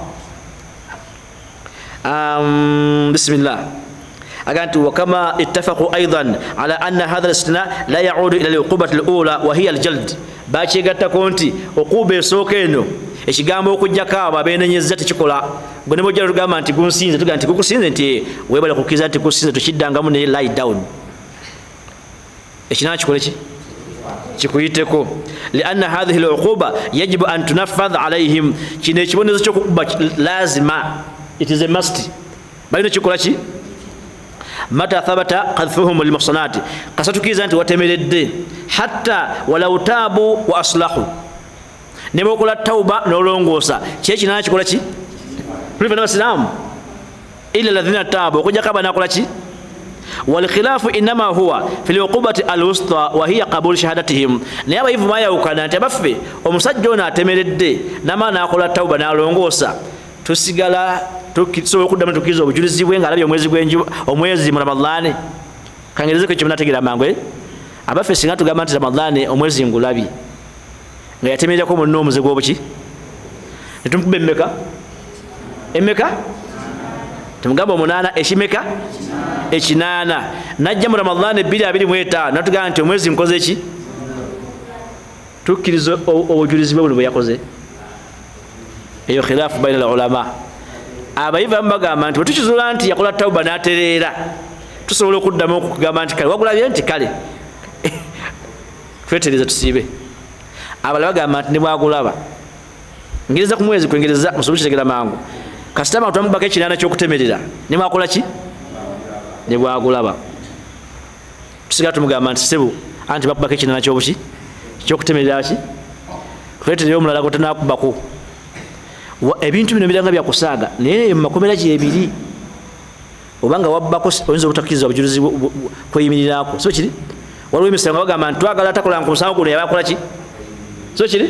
Bismillah. Agamba nti wakama ittafaqu aidan ala anna hadha al-istithna la yaudu ila al-uqubati al-ula wa hiya al-jald, bakyegattako nti okuba esooka eno ekigambo okuggyako abo abeenenyezza tekikola. Gwe ne bw'ojja tugamba nti gunsinze, tugamba nti gukusinze, nti weebale kukkiriza nti gusinze, tukiddangamu naye lie down. Ekinaana kikole ki? Kikuyiteko. Lianna hadhihi al-uquba yajibu an tunaffadh alayhim, kino ekibonerezo ky'okukuba lazima, it is a must, balina kikola ki? Mata thabata qadhfuhum lilmuhsanati, kasatukkiriza nti watemeredde, hatta walau taabu wa aslahu, ne bw'okola tauba n'olongoosa, ki ekinaana kikola ki? Tuli ffenna basiraamu. Illa alladhina taabu, okuggyako abanaakola ki? Walkhilafu innama huwa fi luqubati alwusta wa hiya qabul shahadatihim, naye abayivu bayawukana nti abaffe omusajja ono atemeredde namala n'akola tauba n'alongoosa, tusigala tusobola okuddamu tukkiriza obujulizi bwe ng'alabye omwezi gw'enjuba, omwezi mu Ramadhaani. Kangerezeko ekyo munategeera mangu. Abaffe singa tugamba nti Ramadhaani omwezi ngulabye nga yatemererako munne omuze gw'obuki, ne tumukuba emmeka? Emmeka? Temugamba omunaana, ekimeka? Ekinaana. Najja mu Ramadhaani 2025 natugamba nti omwezi nkoze ki? Tukkiriza obujulizi bwe buno bwe yakoze. Eyo khilaafu baina al-ulama. Abayivu abamu bagamba nti bwe tukizuula nti yakola tauba n'atereera, tusobola okuddamu okugamba nti kale wagulabye nti kale twetereze tusiibe. Abalala bagamba nti ne bwagulaba ngereza ku mwezi kwengereza musobola kitegera mangu, kasita abantu bamubako ekinaana ky'okutemerera ne mwakola ki? Ne bwagulaba. Tusigala tumugamba nti ssebo anti bakubako ekinaana ky'obuki? Ky'okutemerera ki? Tuleetereyo omulala gwetanakubako. Ebintu bino biranga byakusaaga, naye mumakomera gyebiri obanga wabbako oyinza obutakkiriza obujulizi kweyimirirako. So kiri waliwo emisango bagamba nti twagala takola ku musango guno yabakola ki? So kiri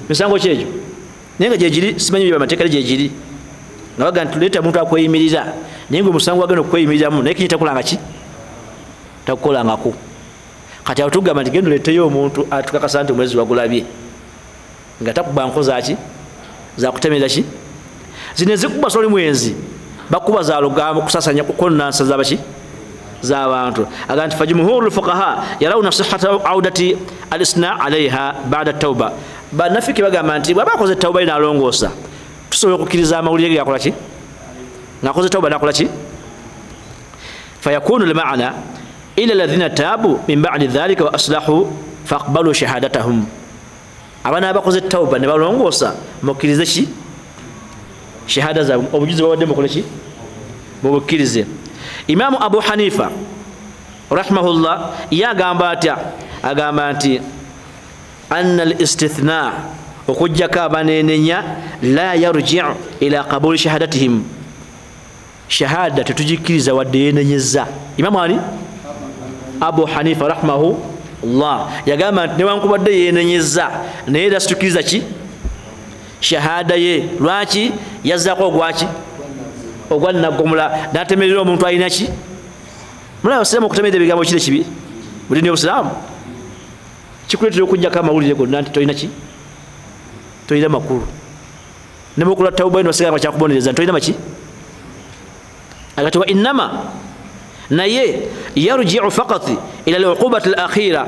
misango ki egyo? Naye nga gyegiri, simanyi byamateeka gyegiri, nga bagamba nti tuleeta omuntu akweyimirira, naye nga omusango agenda okukweyimiriramu naye kinyi takolanga ki? Takukolangako. Kati awo tugamba nti genda oleeteyo omuntu atukakasa nti omwezi wagulabye nga takuba nkoza ki? Zakutemerera ki? Zino ezikuba soli mwenzi bakuba za lugambo kusasanya kukonansa zabaki z'abantu. Aga nti fajumhuru lfuqaha yarawna sihhata audati alisna alaiha bada tauba. Bannafiki bagamba nti bw'aba akoze tauba inalongoosa tusobola okukkiriza amawulire ge yakola ki? Ng'akoze tauba nakola ki? Fayakunu lmaana ila alladhina tabu min badi dhalika wa aslahu faqbalu shahadatahum. Abaana abakoze tauba ne balongoosa mukkirize ki? Shahada zaabwe, obujuzi babadde mukole ki? Mubukkirize. Imamu Abu Hanifa rahimahullah yagamba atya? Agamba nti anna al-istithna, okujjako abanenenya, la yarji'u ila qabuli shahadatihim, shahada tetugikkiriza wadde yenenyeza. Imamu ani? Abu Hanifa rahimahullah yagamba nti newankubadde yenenyeza naye era situkkiriza ki? Shahada ye. Lwaki? Yazzaako ogwaki? Ogwannaggomula, n'atemerera omuntu alina ki? Mulaba abasiraamu okutemerera ebigambo kiri kibi mu ddiini y'obusiraamu kikuleetera okuggyako amawulire gonna nti tolina ki? Tolina makulu. Ne bw'okola tawuba eno basigala bakyakubonereza nti tolina maki? Agati wa innama, naye yarji'u faqat ila al-uqubati al-akhira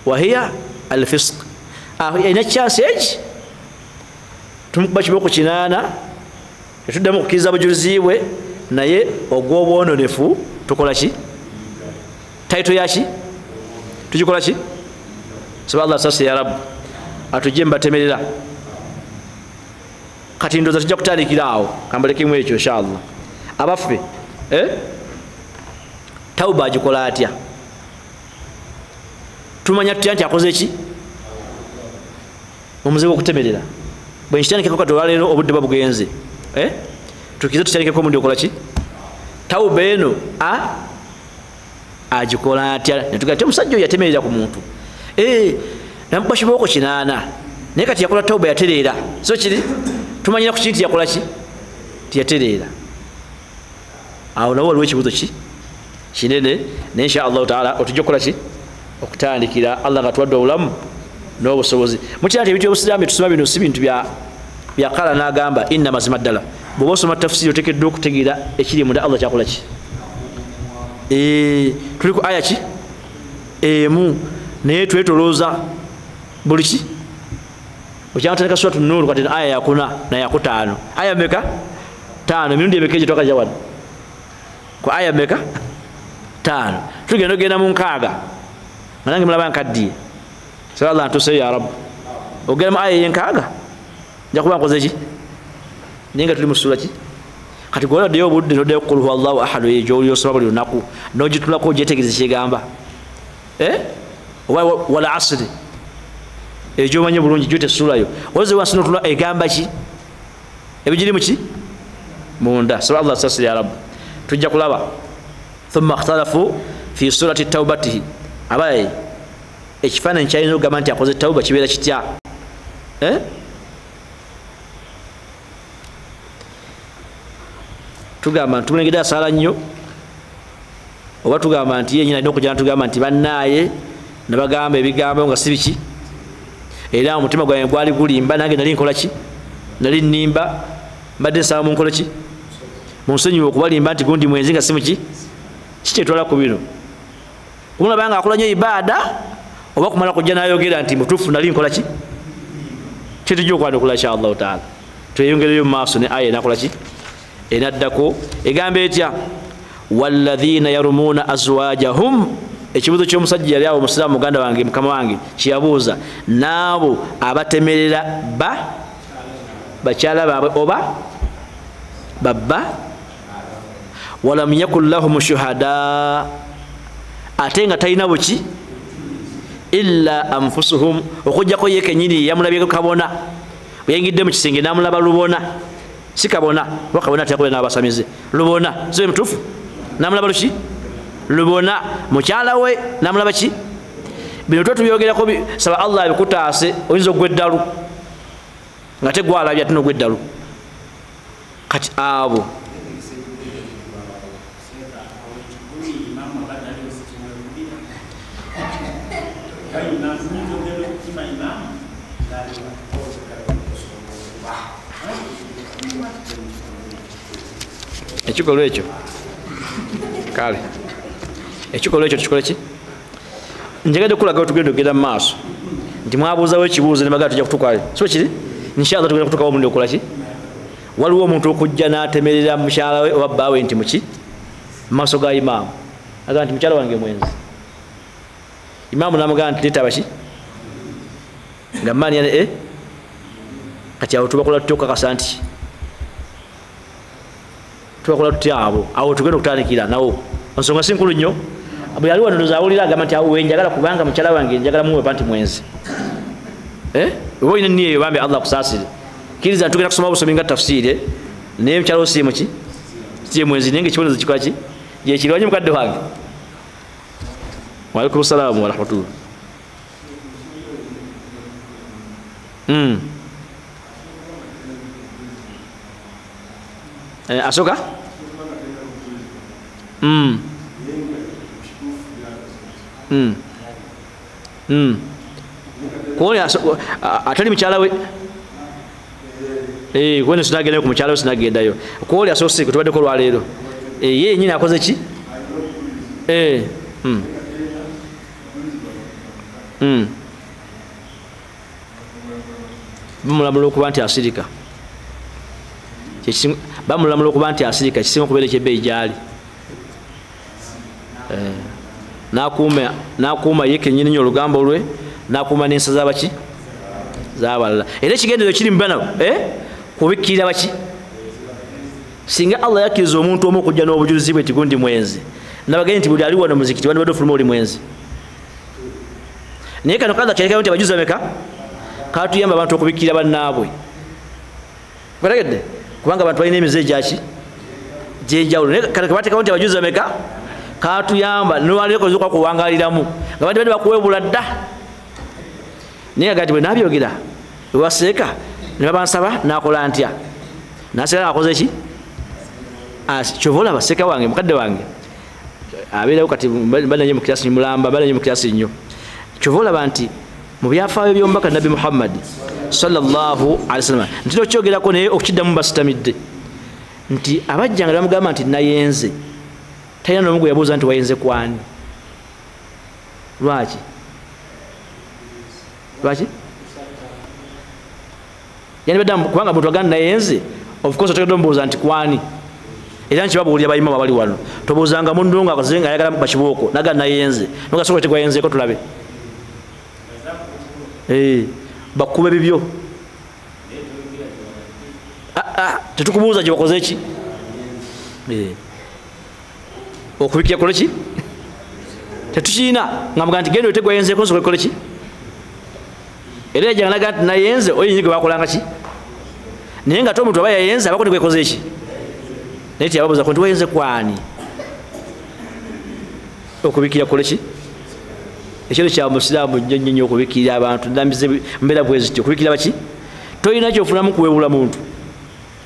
wa hiya al-fisq. Alina chance egi tumukuba kibooko 8 tetuddamu okukkiriza bujulizi bwe, naye ogw'obwononefu tukola ki? Taito yaki? Tugikola ki? Saba Allah sase ya Rabb atujje mbatemerera. Kati ndoza tujja kutandikira awo, kambalekemu ekyo inshallah. Abaffe tauba agikola atya? Tumanya tutya nti akoze ki? Omuze gw'okutemerera. Bwe nkitandikako kati olwaleero obudde buba bugenze, tukize tutandikeko omundi okola ki? Tauba eno agikola atya? Netugaa ti omusajja oyo yatemerera ku muntu, namukuba kibooko 8, naye kati yakola tauba yatereera. So kiri tumanyira ku kinti yakola ki? Tiyatereera. Awo nawo waliwo ekibuuzo ki kinene, naye insha Allahu taala otujja okukola ki? Okutandikira Allah nga tuwadde obulamu n'obusobozi. Mukira nti ebintu by'obusiraamu tusoma bino si bintu bya kala n'agamba inna mazima ddala. Bw'oba osoma tafsiri oteekeddwa okutegeera ekiri munda Allah kyakola ki? Tuli ku aya ki? Emu, naye twetolooza buli ki? Okyatandika suratu Nur kati aya ya 4 na ya 5. Aya mmeka? 5. Emirundi emeka egyo twakajja wano? Ku aya mmeka? 5. Tugenda ogenda mu 6. Nange mulaba nkaddiye. Saba Allah ntuse ya Rabb. Ogenda mu aya y'enkaaga nja kuba nkoze ki? Naye nga tuli mu ssuula ki? Kati gwe oddeyo obudde n'oddayo ku Qul huwallahu ahad eyo gy'oli osoma buli lunaku n'ogitulako ogyetegereze kyegamba. Oba wal asri eyo gy'omanyi bulungi gy'oyita essuula yo. Oze wansi n'otula egamba ki? Ebigiri mu ki? Munda. Saba Allah sasire ya Rabb. Tujja kulaba. Thumma ikhtalafu fi surati taubatihi. Abaye ekifaananyi kyalina okugamba nti akoze tauba kibeera kitya? Tugamba nti tumulengedde asaala nnyo, oba tugamba nti ye nnyini alina okujja natugamba nti bannaaye nabagamba ebigambo nga si biki, era omutima gwange gwali gulimba, nange nali nkola ki? Nali nnimba, mbadde nsaba munkole ki? Munsonyiwe okubalimba nti gundi mwenzi nga si muki? Kikyetwala ku bino. Kumulaba nga akola nnyo ibaada, oba kumala kujja n'ayogera nti mutuufu nali nkola ki? Kyetujja okwanukula insha Allahu taala. Tweyongereyo mu maaso ne aya enakola ki? Enaddako egamba etya? Walladhina yarumuna azwajahum. Ekibuuzo ky'omusajja yali awo omusiraamu muganda wange mukama wange kyeyabuuza, n'abo abatemerera bakyala baabwe oba babba, walam yakun lahum shuhada, ate nga talina buki Illa anfusuhum, okujjako ye kennyini yamulabyeko kabona, bweyingidde mu kisenge n'amulaba lubona, si kabona, oba kabona teyakola n'abasamize, lubona, si mutuufu? N'amulaba luki? Lubona, mukyala we n'amulaba ki? Bino tuba tubyogerako, saba Allah abikutaase, oyinza okugwa eddalu nga tegwalabye ate n'ogwa eddalu. Kati abo ekikolwa ekyo, kale ekikolwa ekyo tukikole ki? Njagadde okulaga tugenda okugenda mu maaso nti mwabuuzawo ekibuuzo ne bagamba tujja kutuukayo, si bwe kiri? Inshallah tugenda kutuukawo omulundi okola ki? Waliwo omuntu okujja n'atemerera mukyala we oba bbaawe nti muki mu maaso ga imaamu, agamba nti mukyala wange mwenzi. Imaamu n'amugamba nti leeta abaki nga maani yani kati awo tubakola tutya okukakasa nti tubakola tutya abo? Awo tugenda okutandikira nawo ensonga si nkulu nnyo. Bwe yali wano ndowooza awulira agamba nti awo wenjagala kubanga mukyala wange njagala muwepa nti mwenzi. Oba olina enniya eyo bambi Allah akusaasire, kkiriza tugenda kusoma obusomi nga tafsiire, naye mukyala wo si muki si mwenzi, naye nga ekibonerezo kikola ki? Gyekiri. Wanyi mukadde wange. Waalaikum salaamu warahmatullah. Asooka? Kuoni atali mukyala we kuoni sinagendayo ku mukyala we sinagendayo kuoli asoose kutubaddeko olwaleero ye yennyini akoze ki? Bamulamula okuba nti asirika, bamulamula okuba nti asirika kisinga okubeera ekyebbeeyi gy'ali. N'akuuma ye kennyini nnyo olugambo lwe, n'akuuma n'ensa z'abaki z'abalala. Era ekigendererwa kiri mu bano kubikkirira baki? Singa Allah yakkiriza omuntu omu okujja n'obujulizi bwe tigundi mwenzi, nabagambye nti buli ali wano muzikiti wandibadde ofuluma oli mwenzi. Naye kano kaza kyalekayo nti abajulizi bameka katuyamba abantu okubikkirira bannaabwe. Otegedde? Kubanga abantu balina emize egyaki gy'enjawulo, naye kano kebateekawo nti abajulizi bameka katuyamba nolwaleero kuwangaliramu nga bandibadde bakuweebula dda. Naye agamba nti bwe naabyogera webaseeka ne babansaba naakola ntya? Nasigala akoze ki? Kyova olaba seeka wange mukadde wange abeerawo kati bananye mu kirasi mulamba, bananye mu kirasi nnyo. Kyova olaba nti mu byafaayo by'omubaka Nabbi Muhammad sallallahu alaihi wasallam ntera okukyogerako naye okukiddamu basitamidde nti abajjanga ne bamugamba nti nayenze, talina n'omu gwe yabuuza nti wayenze kwani? Lwaki? Lwaki? Yani badde kubanga muntu agamba nayenze, of course oteekeddwa omubuuza nti kwani? Era nkibabuulira bayimamu abali wano, tobuuzanga munno nga akoze nga ayagala bakibuuko n'agamba nayenze, nogasooka tegwayenzeeko tulabe. Bakube bibyo. Tetukubuuza gye bakoze ki? Okubikkira kole ki? Tetukiina nga mugamba nti genda otegwayenzeeko nsooka ekole ki? Era yajjanga n'agamba nti nayenze, oyo yennyini gwe bakolanga ki? Naye nga ate omuntu aba yayenze abako ne gwekoze ki? Naye teyababuuza nti wayenze kwani? Okubikkira kole ki? Ekiro kya musiraamu nnyo nnyo nnyo okubikkirira abantu, ndambize mbeera bwe zityo, okubikkirira baki? Tolina kyofunamu kuweebula muntu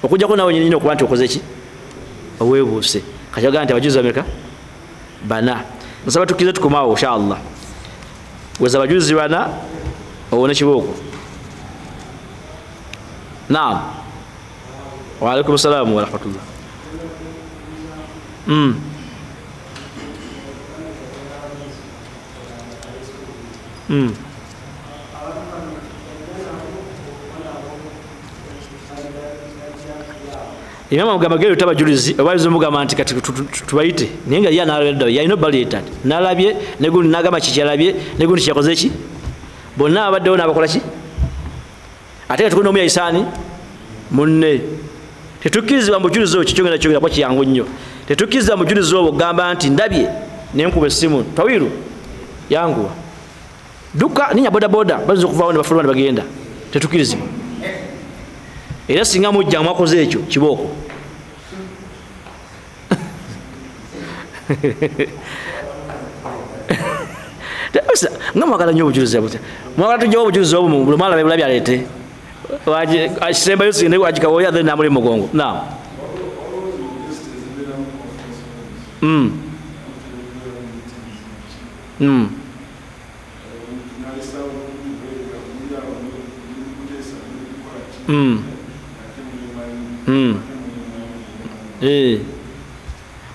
okujjako naawe nnyini okuba nti okoze ki? Oweebuuse. Kati bagamba nti abajulizi bameka? Bana. Nsaba tukkirize tukomaawo inshallah. Weza abajulizi bana owone kibooko. Naam. Wa alaikum salaamu wa rahmatullah. Imam amugamba genda oyite abajulizi, oba ayinza omugamba nti kati tubayite, naye nga ye analabye dda, yalina obbaleeta n'alabye ne gundi n'agamba kiki yalabye ne gundi kyeyakoze ki, bonna abaddewo n'abakola ki? Ate nga tukulina omu yayisaani munne. Tetukkirizibwa mu bujulizi obwo, kikyongera kyogera kuba kiyangu nnyo. Tetukkirizibwa mu bujulizi obwo okugamba nti ndabye ne nkuba essimu tawiru yanguwa. Duka ninya boda boda bayinza okuvaawo ne bafuluma ne bagenda. Tetukirizibwa. Era singa mujja mwakoze ekyo kibooko. Nga mwagala nnyo obujulizi butya. Mwagala tujjawo obujulizi obumu buli mwala bebulabye aleete. Akisembayo sigende agikawoya then namuli mugongo. Naam.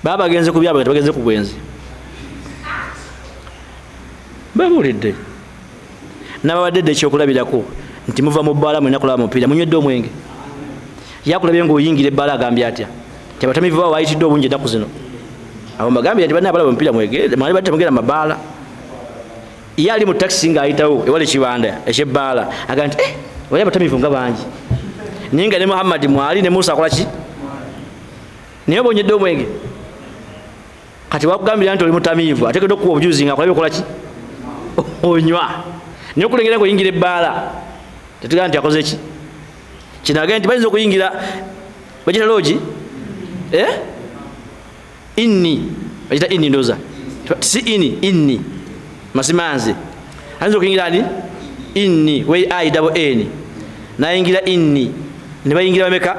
Baba agenze ku byabwe tebagenze ku bwenzi. Babuulidde. Nabawadde dda ekyokulabirako nti muva mu bbaala mwena kulaba mupiira munywedde omwenge. Yakulabye ng'oyingira ebbaala agambye atya? Nti abatamiivu baabo bayitidde obungi ennaku zino. Abo mbagambye nti banna abalaba omupiira mwegere, mwali badde temugenda mu mabaala. Ye ali mu takisi ng'ayitawo ewali ekibanda eky'ebbaala agamba nti wali abatamiivu nga bangi. Naye nga ne Muhammad mwali ne Musa akola ki? Naye oba onywedde omwenge. Kati wakugambira nti oli mutamiivu ateekeddwa okuwa obujulizi ng'akulabye okola ki? Onywa. Naye okulengera ng'oyingira ebbaala tetugamba nti akoze ki? Kino agambye nti bayinza okuyingira bagiyita loogi? Inni bagiyita inni ndowooza. Si inni, inni. Masimanze. Ayinza okuyingira ani? Inni, w i double n. N'ayingira inni. Ne bayingira bameka?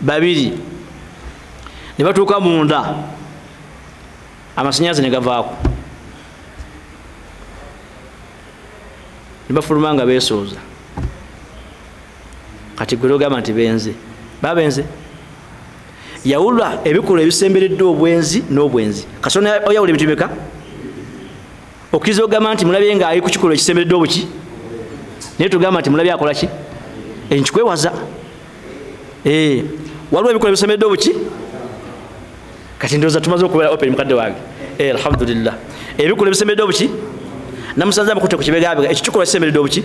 Babiri. Ne batuuka munda. Amasannyalaze ne gavaako. Ne bafuluma nga beesooza. Kati gwe ogamba nti benze. Babenze. Yawula ebikolwa ebisemberedde obwenzi n'obwenzi. Kasona oyawula ebintu bimeka? Okkiriza ogamba nti mulabye ng'ali ku kikolwa ekisemberedde obuki? Naye tugamba nti mulabye akola ki? Nkikwewaza. Waliwo ebikolwa ebisemberedde obuki? Kati ndowooza tumaze okubeera open mukadde wange. Alhamdulillah. Ebikolwa ebisemberedde obuki? Namusanze amukutte ku kibegabega ekyo kikolwa kisemberedde obuki?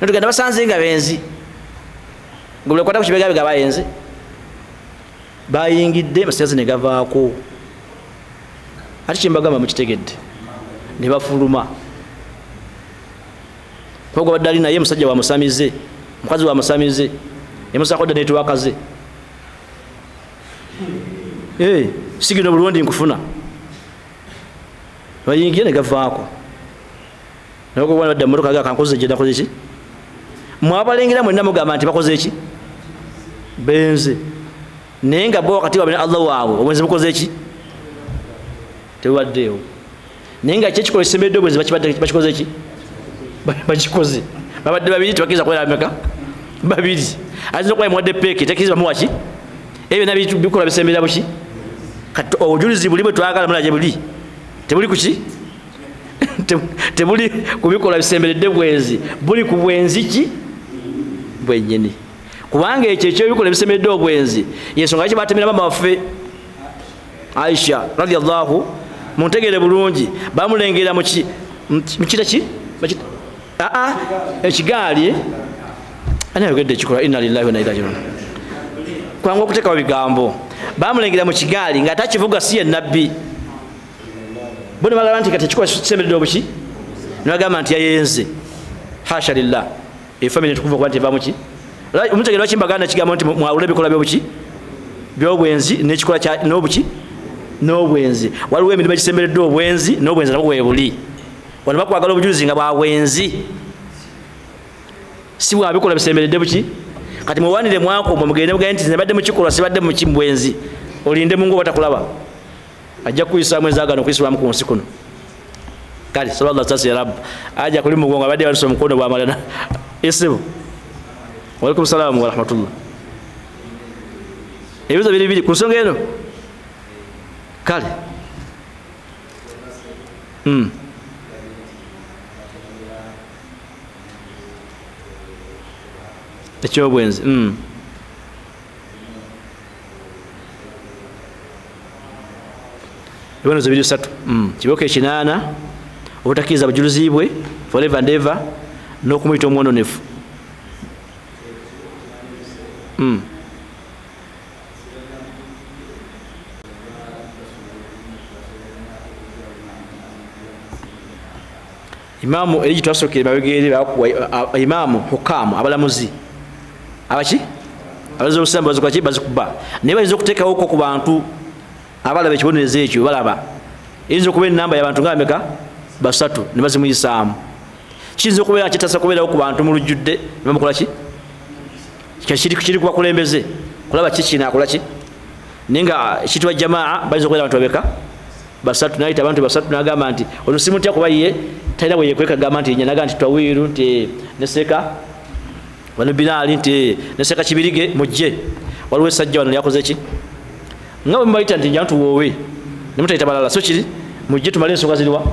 Naye tugenda basanze nga benzi. Nga buli akwata ku kibegabega bayenze. Bayingidde amasannyalaze ne gavaako. Ate kye mbagamba mukitegedde. Ne bafuluma. Kuba gw'abadde ali naye musajja wa musamize, mukazi wa musamize, yamusaako dda netuwakaze. Sigino bulungi nkufuna. Bayingidde ne gavaako. Naye badda mu mmotoka kankoze gye nakoze ki? Mwabalengera mwenna mugamba nti bakoze ki? Benze. Naye nga bo wakati waabwe ne Allah waabwe obwenzi bukoze ki? Tebubaddeewo. Naye nga ki ekikolwa ekisemberedde obwenzi bakikoze ki? Bakikoze. Babadde babiri tebakkiriza kubeera bameka? Babiri. Ayinza okuba yamuwadde peeki tekkiriza bamuwa ki? Ebyo byonna bikolwa bisemberera buki? Kati obujulizi buli bwe twagala mulaba gye buli. Tebuli ku ki? Tebuli ku bikolwa bisemberedde bwenzi. Buli ku bwenzi ki? Bwennyini. Kubanga ekyo ekyobikolwa ebisemberedde obwenzi yensonga lwaki batemera maama waffe Aisha radiyallahu muntegeere bulungi bamulengera mukita ki? Ekigaali. Ani ayogedde ekikolwa? Inna lillahi wa inna ilaihi raji'un. Kwangu okuteekawo bigambo. Bamulengera mu kigaali nga takivuga si ye nabbi. Bo ne bagamba nti kati ekikolwa kisemberedde obuki? Ne bagamba nti yayenze. Hasha lillah. Efamily tukuva kuba nti eva muki? Omutegeere lwaki mbagamba ekigambo nti mwawule ebikolwa by'obuki? By'obwenzi n'ekikolwa kya n'obuki? N'obwenzi. Waliwo emirimu egisemberedde obwenzi n'obwenzi nabwo bwe buli. Wano bakwagala obujulizi nga bwa bwenzi. Si bwa bikolwa bisemberedde buki? Kati muwanire mwako mugende mugende nti nabadde mu kikolwa sibadde mu bwenzi. Olinde Mungu batakulaba. Ajja kuyisaamu enzagaano okuyisibwamu ku nsi kuno. Kale sallallahu alaihi ya Rabb. Ajja kuli mugongo abadde balisa omukono bw'amalala. Esibu. Wa alaikum salaam wa rahmatullah. Ebibuuzo biri bibiri ku nsonga eno. Kale. Ekyobwenzi. Ebibonerezo biri bisatu. Kibooko ekinaana, obutakkiriza bujulizi bwe forever and ever, n'okumuyita omwononefu. Imamu eri twasokere babegere bakuwa imamu hukamu abalamuzi abaki abazo obusiraamu bazikuba bazikuba naye bayinza okuteekawo ku bantu abalaba ekibonerezo ekyo balaba eyinza okuba enamba y'abantu nga bameka basatu ne bazimuyisaamu kiyinza okubeera kitasa kubeerawo ku bantu mu lujjudde ne bamukola ki kiri kubakulembeze kulaba ki kinaakola ki naye nga ekitibwa jamaa bayinza okubeera abantu babeka basatu nayita abantu basatu n'agamba nti ono simutya kuba ye talina bwe yeekweka gamba nti naga nti Twawiru nti neseka wano Bilali nti neseka Kibirige mujje waliwo essajja wano lyakoze ki nga bwe mubayita nti nja ntuwoowe ne mutayita balala so kiri mujje tumale ensonga ziriwa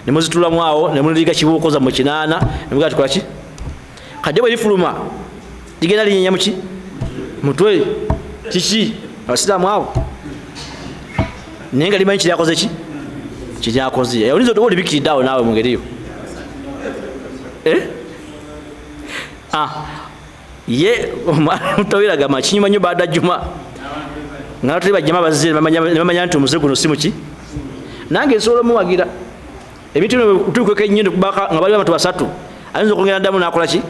ne muzitulamu awo ne muliga kibuuko zammwe 8 ne mugaa tukola ki kadde bwe lifuluma ligenda linyenya muki mutwe kiki abasiraamu abo naye nga limanyi kiryakoze ki kiryakoze oyinza oba olibikiridde awo naawe mu ngeri yo ye mutawira gamba kinyuma nnyo baada juma nga tuli bajjama bazze ne bamanya nti omuze guno si muki nange nsobola omuwagira ebintu bino tubikweka ennyo nga bali abantu basatu ayinza okwongera ddamu n'akola ki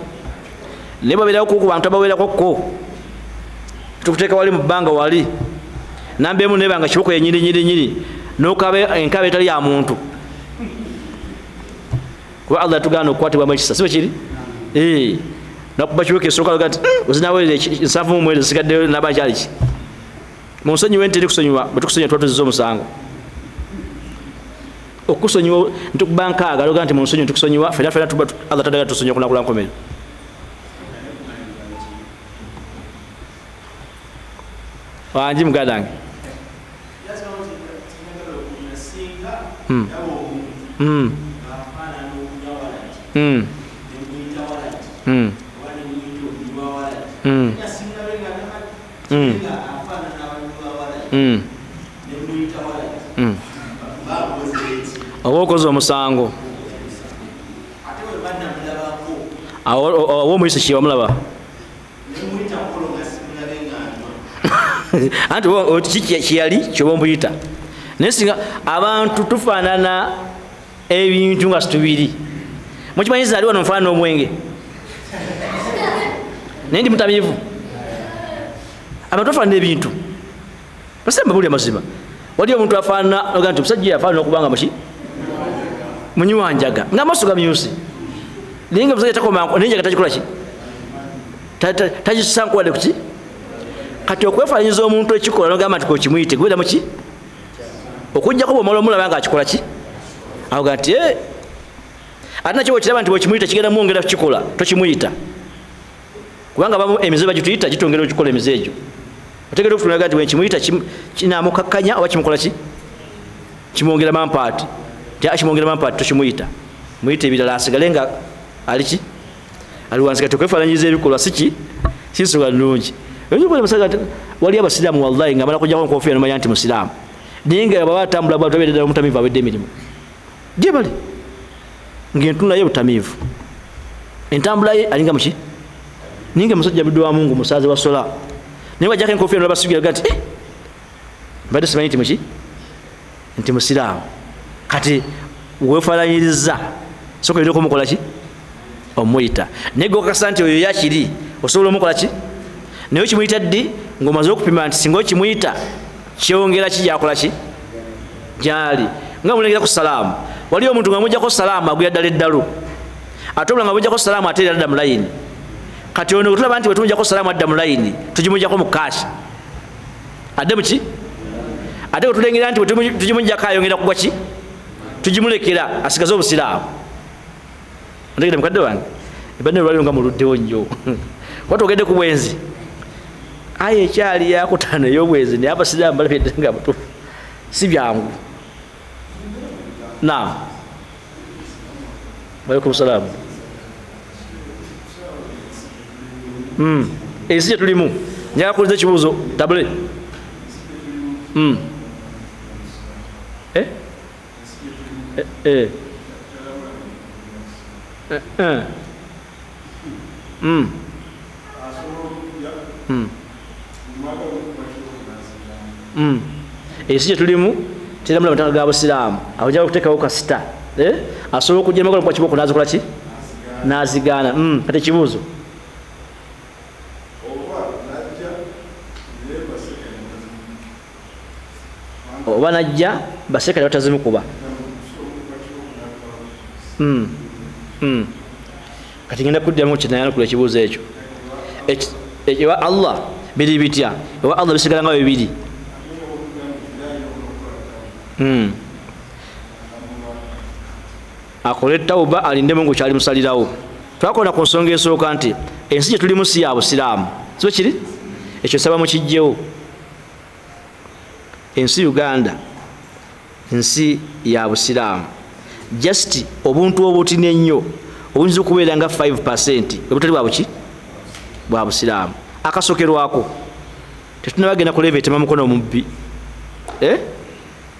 naye babeerako ku bantu abawerako ko tukuteeka wali mu bbanga wali namba emu nebanga kiboko yenyini nyini nyini n'okaba enkaba etali ya muntu kuba Allah yatugaana okukwatibwamu ekisa si bwe kiri nakuba kiweko esooka nti ozinawere 79 zisigaddeyo naba kyali ki munsonyiwe nti terikusonyiwa bwe tukusonyiwa tuba tuzizza omusango okusonyiwa ntukuba nkaaga loga nti munsonyiwe ntukusonyiwa fena fena tuba Allah tadaga tusonyiwa kunakula nkomero wangi muganda wange oba okoze omusango awo omuyise ki wamulaba anti kiki kiyali kyoba omuyita naye singa abantu tufaanana ebintu nga situbiri mukimanyiza ali wano nfaanana omwenge naye ndi mutamiivu abantu bafaanana ebintu basemba buli amazima waliyo omuntu afaanana oga nti omusajja afaanana okubanga muki munywa njaga nga amaaso gamyuse naye nga omusajja takoma naye njaga tagikola ki tagisankuwadde kuki kati okwefaananyiza omuntu ekikola nogamba nti kokimuyite gubeera muki okujjako bwomala omulaba nga akikola ki awoga nti ate nakyo bwekiraba nti bwekimuyita kigenda mwongera kukikola tokimuyita kubanga abamu emize bagituyita gitongera okikola emize egyo otegera okutunaga nti bwekimuyita kinaamukakkanya oba kimukola ki kimwongera mampaati nti akimwongera mampaati tokimuyita muyita ebirala asigale nga ali ki ali wansi kati okwefaananyiza ebikolwa si ki si nsonga nnungi wali abasiraamu wallahi nga amala kujjako enkofiira nomanya nti musiraamu naye nga baba atambula bwatu abeera ddala omutamiivu awedde emirimu gye bali ng'entunula ye butamiivu entambula ye alinga muki naye nga musajja budde wa Mungu musaazi wa sola naye wajjako enkofiira nolabasigira ga nti mbadde simanyi nti muki nti musiraamu kati weefaananyiriza soka olina okumukola ki omuyita naye gokakasa nti oyo yakiri osobola omukola ki naye okimuyita ddi ng'omaze okupima nti singa okimuyita kyongera ki gyakola ki gyali nga mulengera ku salaamu waliyo omuntu nga mujjako salaamu agwira ddala eddalu ate omulala nga mujjako salaamu ate era adda mu layini kati ono tulaba nti bwe tumujjako salaamu adda mu layini tugimujjako mu kaasi adde muki ate bwe tulengera nti bwe tugimujjako ayongera kugwa ki tugimulekera asigaze obusiraamu ontegedde mukadde wange ebadde olwaliro nga muluddewo nnyo kuba twogedde ku bwenzi aye ekyali yakutaano ey'obwenzi naye abasiraamu balabye nga butuufu si byangu naam waalaikum salaamu ensi gye tulimu njagala kuwuliza ekibuuzo tabule Ensi gye tulimu teramula mataka ga busiraamu awo njagala okuteekawo kasita Asobola okujja magola kwa kibooko n'azikola ki? N'azigaana. Kati ekibuuzo oba najja basekale batazimukuba. Kati ngenda kuddamu kinayanukula ekibuuzo ekyo. Ewa Allah biri bitya? Ewa Allah bisigala nga bibiri. Akole tawba alinde Mungu kyali musalirawo. Twakona ku nsonga esooka nti ensi gye tulimu si ya Busiraamu. Si kiri? Ekyo saba mukijjewo. Ensi Uganda nsi ya Busiraamu. Just obuntu obutini ennyo obuyinza okubeera nga 5% obutali bwa buki? Bwa Busiraamu. Akasokerwako tetunnabagenda kuleva etema mukono omubbi.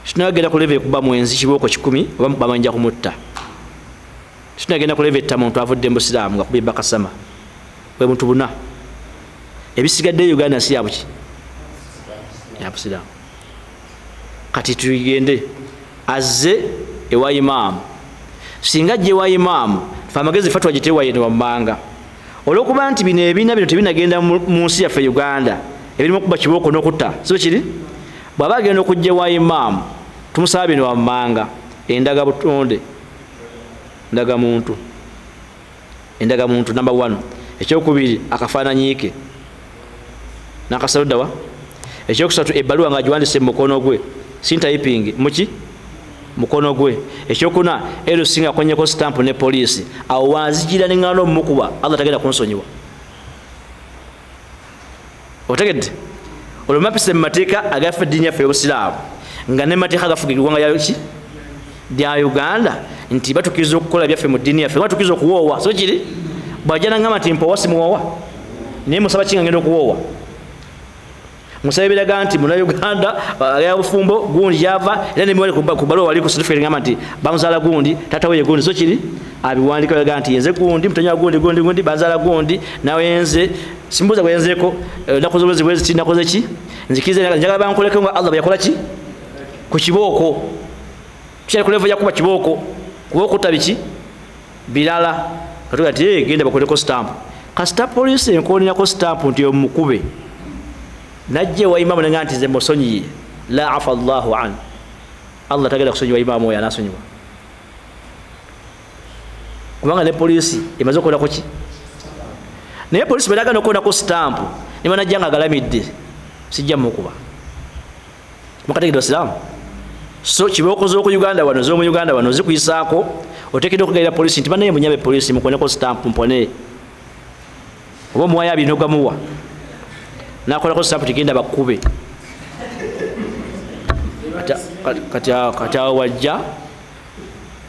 Tetunnabagenda kuleva ekuba mwenzi kibooko 10 oba bamanja kumutta. Tetunnagenda kuleva etta muntu avudde mu Busiraamu nga kubye bakasama. Bwe buntu buna. Ebisigadde Uganda nsi ya buki? Ya Busiraamu. Kati tugende azze ewa imaamu. Singa ajja ewa imaamu fe amagezi fatwa gitewa yeno wammanga. Olw'okuba nti bino ebina bino tebinagenda mu nsi yaffe Uganda ebirimu okuba kibooko n'okutta, si kiri? Bw'aba agenda okujja ewa imaamu tumusaba bino wammanga: endaga butonde, ndaga muntu, endaga muntu number 1. Ekyokubiri akafaananyi ke n'akasaluddawa. Ekyokusatu ebbaluwa ng'agiwandiise mu mukono gwe, si typing muki mukono gwe. Ekyokuna ero singa akonyeko stamp ne poliisi, awo wanzijira ne ŋŋaana omumukuba, Allah tagenda kunsonyiwa. Otegedde? Olwo mapise mu mateeka agafa eddiini yaffe y'Obusiraamu nga ne mateeka agafuga eggwanga lya ki? Lya Uganda nti batukkiriza okukola byaffe mu ddiini yaffe, batukkiriza okuwoowa. So kiri? Bw'ajja n'aŋŋamba nti mpoowa simuwoowa, naye musaba ki nga ngenda okuwoowa? Musaba ebiraga nti munnayuganda ya bufumbo gundi yava era nemiwali ku bbaluwa wali ku certificate ngamba nti bamuzaala gundi, taata we ye gundi. So kiri? Abiwandiika biraga nti yenze gundi, mutonyi wa gundi gundi gundi, banzaala gundi, nawe yenze simbuuza bwe yenzeeko ennaku z'omwezi bwe ziti nakoze ki? Nzikiriza njagala bankoleko nga Allah bwe yakola ki? Ku kibooko. Tukyali ku level ya kuba kibooko, kuba okutta biki? Birala. Katuga nti genda bakoleko stamp. Kasita poliisi enkonerako stamp nti omukube. Najje wa imamu nenga nti ze musonyiye, la afa Allahu an. Allah tagenda kusonyiwa imamu oyo anasonyiwa. Kubanga ne poliisi emaze okukolako ki? Naye poliisi bw'eragaana okukolako stamp ne banajja nga agalamidde, sijja mukuba. Mukategedde Basiraamu? So kibooko z'oku Uganda wano z'omu Uganda wano zikuyisaako, oteekeddwa okugayira poliisi nti bannaye munyabe poliisi mukoneko stamp mpone. Oba omuwaayo abiri n'ogamuwa. Nakolako stamp tigenda bakube. Kati awo wajja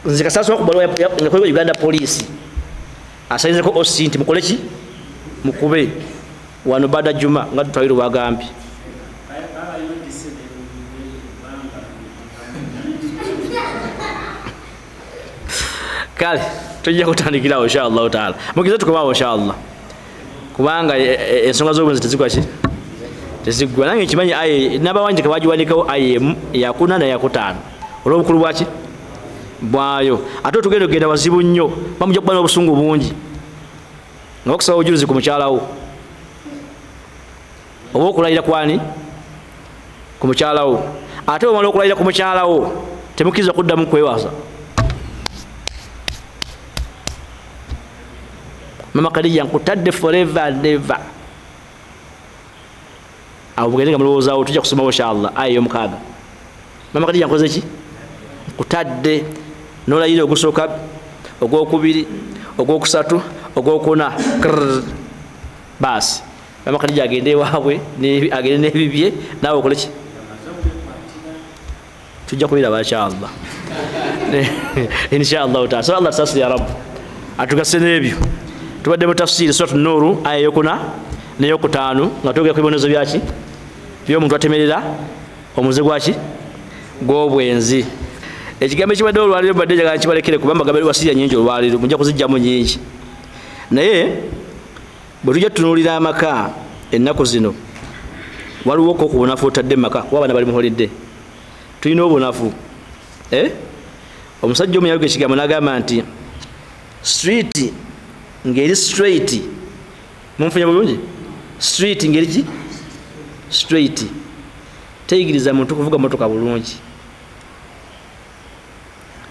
nze kasasoma ku bbaluwa nga Uganda poliisi asayinzeko OC nti mukole ki? Mukube. Wano bada Juma nga tutwaliro bagambye. Kale tujja kutandikirawo inshallah taala. Mukize tukomawo inshallah. Kubanga ensonga z'obwenzi tezigwa ki? Tezigwa. Nange nkimanyi aye n'abawandiika bagiwandikawo aye yakuna na yakutaano olw'obukulu bwaki? Bwayo. Ate otugenda okugenda wazibu nnyo, bamujja kuba n'obusungu bungi nga bakusaba obujulizi ku mukyalawo oba okulayira kwani? Ku mukyalawo. Ate bw'omala okulayira ku mukyalawo temukkiriza kuddamu kwewaza. Mama Khadija nkutadde forever and ever. Awo mugende nga mulowoozaawo tujja kusomawo inshallah aya ey'omukaaga. Mama Khadija nkoze ki? Nkutadde n'olayira ogusooka, ogwokubiri, ogwokusatu, ogwokuna. Baasi Mama Khadija agende ewaabwe agende n'ebibye naawe okole ki? Tujja kubiraba inshallah. Inshallah taala. So Allah tusasire ya Rabbi atugase n'ebyo. Tubadde mu tafsiri Suratu Nuuru aya eyokuna n'eyokutaano nga twogera ku bibonerezo byaki? By'omuntu atemerera omuze gwaki? Gw'obwenzi. Ekigambo ekibadde olwaleero mbadde njagala nkibalekere kubanga gabali wasiya nnyingi olwaleero mujja kuzijjamu nnyingi. Naye bwe tujja tutunuulira amaka ennaku zino waliwo ko ku bunafu otadde mu maka kuba abaana bali mu holiday. Tulina obunafu. Omusajja omu yayogera ekigambo n'agamba nti street ng'eri straight, munfunye bulungi, street ng'eri ki straight teyigiriza muntu kuvuga motoka bulungi.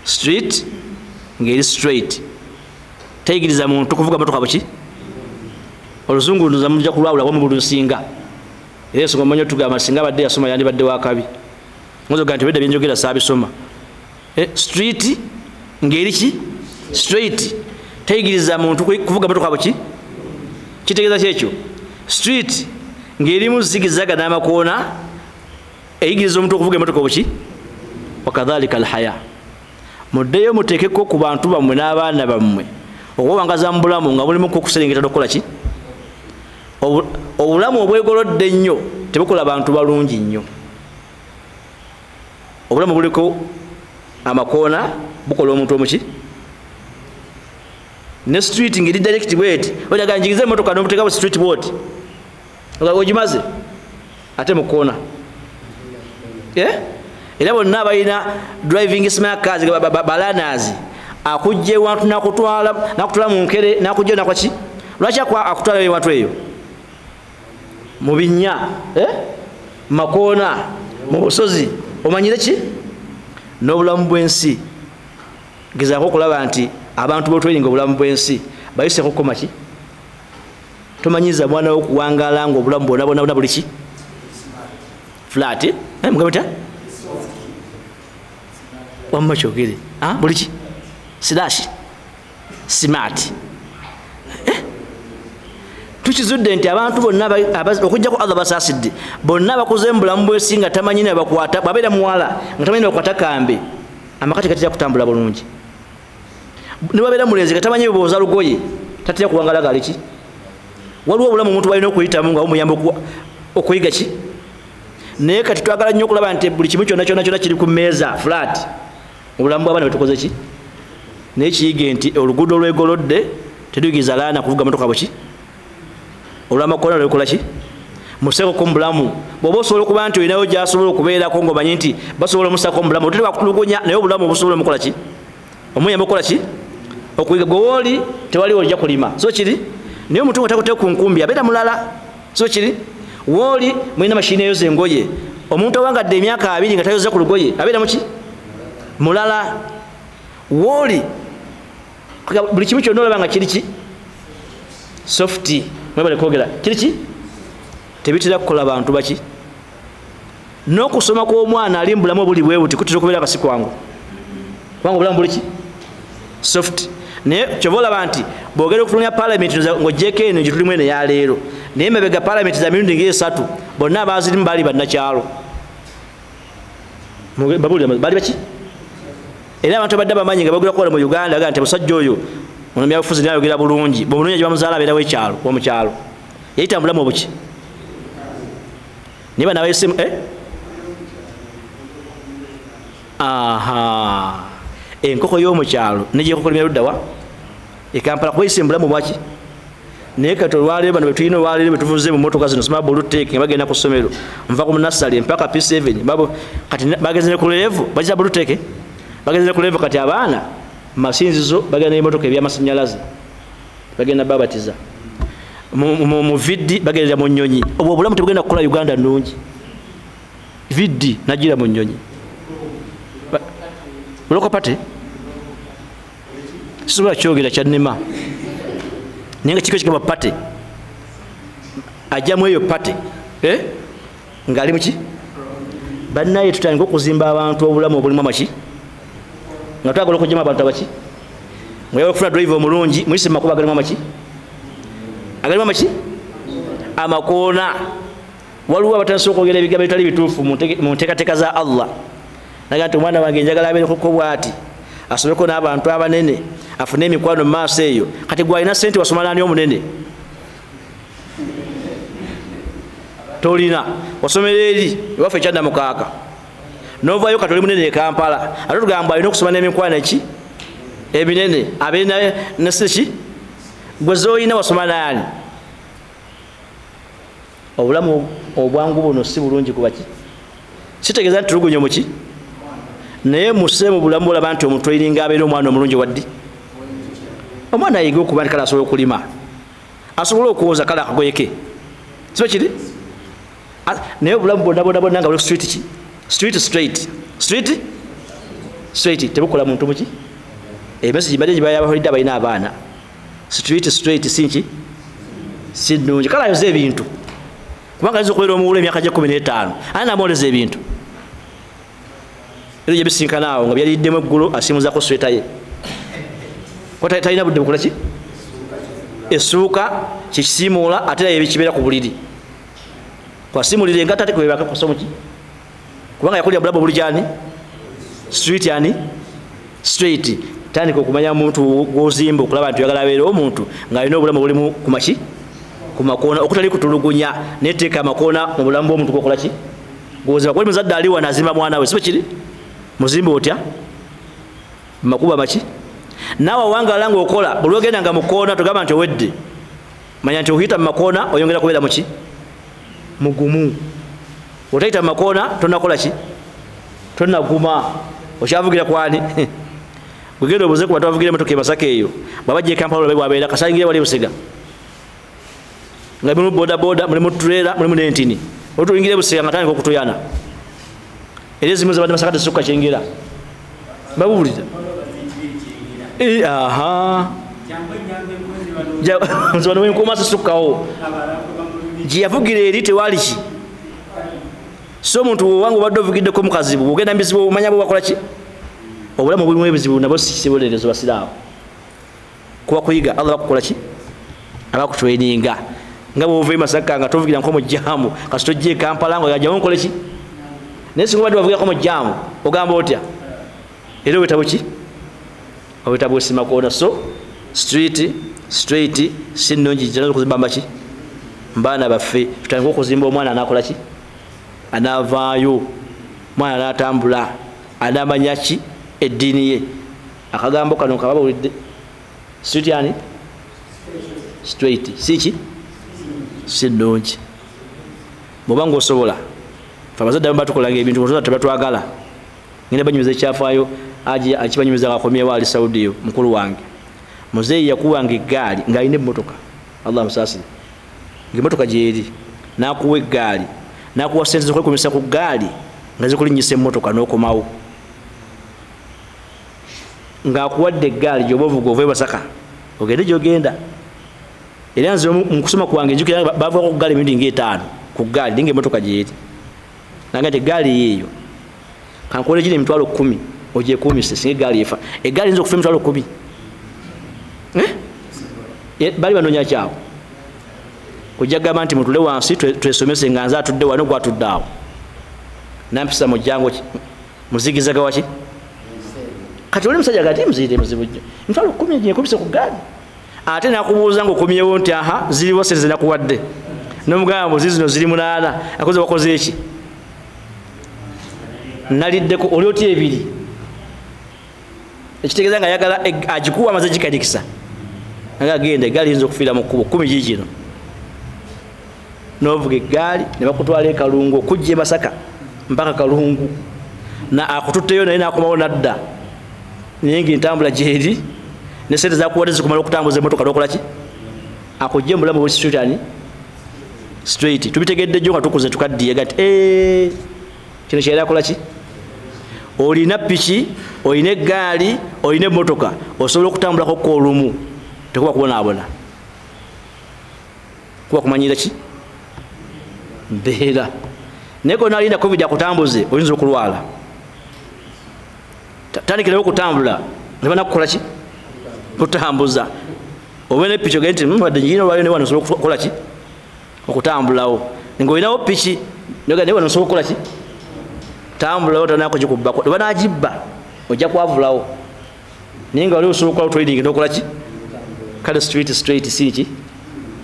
Street ng'eri straight teyigiriza muntu kuvuga motoka buki. Oluzungu nza mujja kulwawula wamu bulunsinga era ensonga mmanyi otugamba singa abadde yasoma yandibadde wakabi ngozoga nti bedda byenjogera saabisoma. Street ng'eri ki straight teyigiriza muntu kuvuga motoka buki. Kitegeeza ki ekyo? Street ng'erimu zigizaga n'amakoona eyigiriza omuntu okuvuga emotoka buki. Wakadhalika alhaya, muddeyo muteekeko ku bantu bammwe n'abaana bammwe okubawangaza mu bulamu nga mulimu okuserengeta n'okukola ki. Obulamu obwegolodde ennyo tebukola bantu balungi nnyo. Obulamu buliko amakoona bukola omuntu omuki. Ne street ngeri direct bweti ojaga njigirize emotoka n'omuteeka ku street bwoti ogimaze ate mu koona. Era bonna abalina driving smart cars balanas akujja ewantu nakutwala mu nkere nakujja nakwaki. Lwaki akutwala ewantu eyo mu binnya, makoona, mu busozi, omanyire ki? N'obulamu bw'ensi. Gezaako okulaba nti abantu b'otweringa obulamu bw'ensi bayiseko kukoma ki. Tomanyiza mwana wo okuwangaala ng'obulamu bwonna bwonna bwonna buli ki flat. Mugambe mutya? Wamma kyogere buli ki slash smart. Tukizudde nti abantu bonna okujjako Allah basaasidde bonna bakuze mu bulamu bw'ensi nga tamanyi ne bakwata, babeera muwala nga tamanyi ne bakwata kambe, amakati gatera kutambula bulungi. Ne babeera mulenzi nga tamanyi bwoza lugoye tatera kuwangala gali ki. Waliwo obulamu omuntu balina okuyitamu nga bumuyamba okuyiga ki. Naye kati twagala nnyo okulaba nti buli kimu kyonna kyonna kyonna kiri ku mmeeza flat. Obulamu bw'abaana bwetukoze ki. Naye kiyige nti oluguudo olwegolodde teruyigiriza laana kuvuga motoka buki. Olw'amakoona lwekola ki musekoko mu bulamu. Bw'oba osobola okuba nti olinayo gy'asobola okubeerako ng'omanyi nti basobola omusako mu bulamu, otera bakutulugunya, naye obulamu obusobola omukola ki, omuyamba okukola ki, okuyiga. Gwe wooli tewaliwo ojja kulima, so kiri. Naye omuntu nga takutte ku nkumbi abeera mulala, so kiri. Wooli mulina mashini eyoza engoye, omuntu owangadde emyaka 2 nga tayoza ku lugoye abeera muki mulala. Wooli buli kimu kyonna olaba nga kiri ki soft, mwebale kwogera kiri ki tebitera kukola bantu baki. N'okusoma kw'omwana ali mu bulamu obuli bwe buti kutera okubeera nga si kwangu, kubanga obulamu buli ki soft. Naye kyova olaba nti bw'ogenda okufulumya paalamenti ng'oggyeko eno gye tulimu eno eya leero, naye emabega paalamenti za mirundi ng'esatu bonna abaazirimu baali bannakyalo. Babuulira baali baki? Era abantu abadde bamanyi nga bagula kukola mu Uganda bagaa nti omusajja oyo ono byabufuzi naye ayogera bulungi, bw'omunoonya gye bamuzaala abeerawo ekyalo, omukyalo. Yayita mu bulamu obuki. Naye bano abayise aha enkoko y'omukyalo ne gyekokolimira ludda wa e Kampala kubayise mu bulamu bwaki. Naye kati olwaleero bano betulina olwaleero betuvuze mu mmotoka zino sima Blue-Tech nga bagenda ku ssomero nva ku nasale mpaka P7 babo kati bagenze ne ku level bagita Blue-Tech, bagenze ne ku level kati abaana masinzizo bagenda n'emmotoka ebyamasannyalaze bagenda babatiza mu vidi bagendera mu nnyonyi. Obwo obulamu tebugenda kukola Uganda nnungi. Vidi nagira mu nnyonyi Local party sisobola kyogera kyannema, naye nga kiko kigamba party ajjamu eyo party ng'ali muki. Bannaye tutandike okuzimba abantu obulamu obulimu amaki, nga twagala okugyamu abantu abaki. Nga okufuna driver omulungi muyise mu makubo agalimu amaki, agalimu amaki amakoona. Waliwo abatandise okwogera ebigambo ebitali bituufu mu nteekateeka za Allah. Naga nti omwana wange njagala abeerekoko bw'ati, asomeko n'abantu abanene, afune emikwano mu maaso eyo. Kati gwe alina ssente wasoma n'ani omunene? Tolina. Wasomera eri ewaffe Ekyannamukaaka, n'ovaayo kati oli munene e Kampala. Ate tugamba alina okusoma n'emikwano eki ebinene, abeere ne ki gwe z'olina wasoma n'ani? Obulamu obwangu buno si bulungi kuba ki? Kitegeeza nti tulugunya muki? Naye muse mu bulamu olaba nti omuntu oyiringa abeera omwana omulungi waddi. Omwana ayiga okuba nti kale asobola okulima, asobola okwoza kale akagoye ke, siba kiri? Naye obulamu bwonna bwonna bwonna nga buli street ki? Street straight. Street straight tebukola muntu muki? Emessage mbadde gyebayabaholidde abalina abaana. Street straight si nki? Si nnungi. Kale ayoza ebintu. Kubanga ayinza okubeera omuwula emyaka gye 15, ani namwoleza ebintu? Era gye bisinkana awo nga byaliddemu eggulo asimuzaako sweta ye. Kuba talina budde bukola ki? Essuuka kikisiimuula ate era yebikibeera ku buliri. Kwasiimulira engatta ate kwebaka kusomu ki? Kubanga yakulira bulamu obuli gyani? Street yani? Straight. Tandika okumanya omuntu gw'ozimba okulaba nti oyagala abeere omuntu ng'alina obulamu obulimu ku maki? Ku makoona, okutali kutulugunya, neteeka amakoona mu bulamu bw'omuntu gw'okola ki? Gw'ozimba. Kuba muzadde ali wano azimba mwana we, si bwe kiri? Muzimba otya? Makuba maki? Naawe awangala ng'okola, buli lw'ogenda nga mu kkoona togamba nti owedde. Manya nti okuyita mu makoona oyongera kubeera mu ki? Mugumu. Otayita mu makoona tonnakola ki? Tonnaguma. Okyavugira kwani? Gugenda obuze ku bantu abavugira emmotoka e Masaka eyo, bw'aba ajja e Kampala olabe bw'abeera, kasayingira wali e Busega. Nga mulimu bodaboda, mulimu trailer, mulimu n'entini. Olutuyingira e Busega nga atandika okutuyana. Era ezimu zabadde Masaka tezisukka Kyengera. Mbabuulira. Aha. Nze wano wenkuuma sisukkawo. Gye yavugira eri tewali ki? So omuntu wowange obadde ovugiddeko mu kazibu, bw'ogenda mu bizibu omanya bwe wakola ki? Obulamu bulimu ebizibu nabwo si kibonerezo basiraamu. Kuba kuyiga Allah bakukola ki? Abakutraininga. Nga bw'ova e Masaka nga tovugira nko mu jjaamu, kasita ojja e Kampala nga oyajjawo nkole ki? Naye singa obadde wavugirako mu jjaamu, ogamba otya? Era obwetaabu ki? Obwetaabu bwesimakoona. So street straight si nnungi gye okuzimba mbaki? Mbaana baffe tutandike okuzimba omwana anaakola ki? Anaavaayo, omwana anaatambula, anaamanya ki? Eddiini ye. Akagambo kano kababulidde. Street yani? Straight. Si ki? Si nnungi. Bw'oba ng'osobola, ffe abazadde abamu batukolanga ebintu nga tebatwagala. Ngenda banyumiza ekyafaayo, aji akibanyumiza ng'akomyewo ali Saudi yo, mukulu wange. Muzeeyi yakuwanga eggaali ng'alina emmotoka. Allah amusaasire. Ng'emmotoka gy'eri, n'akuwa eggaali, n'akuwa ssente z'okwekumisa ku ggaali nga zikulinnyisa emmotoka n'okomawo. Ng'akuwadde eggaali gy'oba ovuga ova e Masaka ogende gy'ogenda. Era nze mu kusoma kwange njukira baavugako ku ggaali emirundi ng'etaano ku ggaali, naye ng'emmotoka gy'eri. Nanga nti eggaali yeeyo kankuwole gino emitwalo 10 ogyekuumise singa eggaali efa. Eggaali eyinza okufa emitwalo 10? Bali banoonya kyawo. Kujja kugamba nti mutule wansi twesomese nga nze atudde wano gw'atudde awo. Nampisa mu jjango ki? Muzigizaga waki? Kati oli musajja gati muziire muzibu nnyo. Emitwalo 10 gyekuumise ku ggaali. Ate n'akubuuza ng'okomyewo nti aha ziriwo ssente ze nakuwadde. N'omugamba mbu zino ziri 8, akoze wakoze eki? Naliddeko oli otya 2. Ekitegeeza nga ayagala agikuwa amaze gikanikisa. Nga agenda eggaali eyinza okufiira mu kkubo 10 giigino. N'ovuga eggaali ne bakutwala e Kalungu okujja e Masaka mpaka Kalungu. Na akututteyo naye n'akomawo n'adda. Naye ng'entambula gy'eri ne ssente zakuwadde zikumala okutambuza emmotoka n'okola ki? Akujje mu bulamu bwe street ani? Straight. Tubitegedde jjo nga tukuze tukaddiye gati kino kyeyali akola ki? Olina piki, olina eggaali, olina emmotoka, osobola okutambulako ko olumu, tekuba kubonaabona. Kuba kumanyira ki? Mbeera. Naye k'onaalinda COVID akutambuze, oyinza okulwala. Tandikirawo okutambula, ne banakukola ki? Kutambuza. Obe ne piki ogende nti wadde ngirina olwaleero naye wano nsobola okukola ki? Okutambulawo. Ng'olinawo piki, naye wano nsobola okukola ki? Tambulawo tanaakugikubbako. Oba n'agibba, ojja kwavulawo. Naye nga wali osobola okukola training n'okola ki? Kale street straight si ki?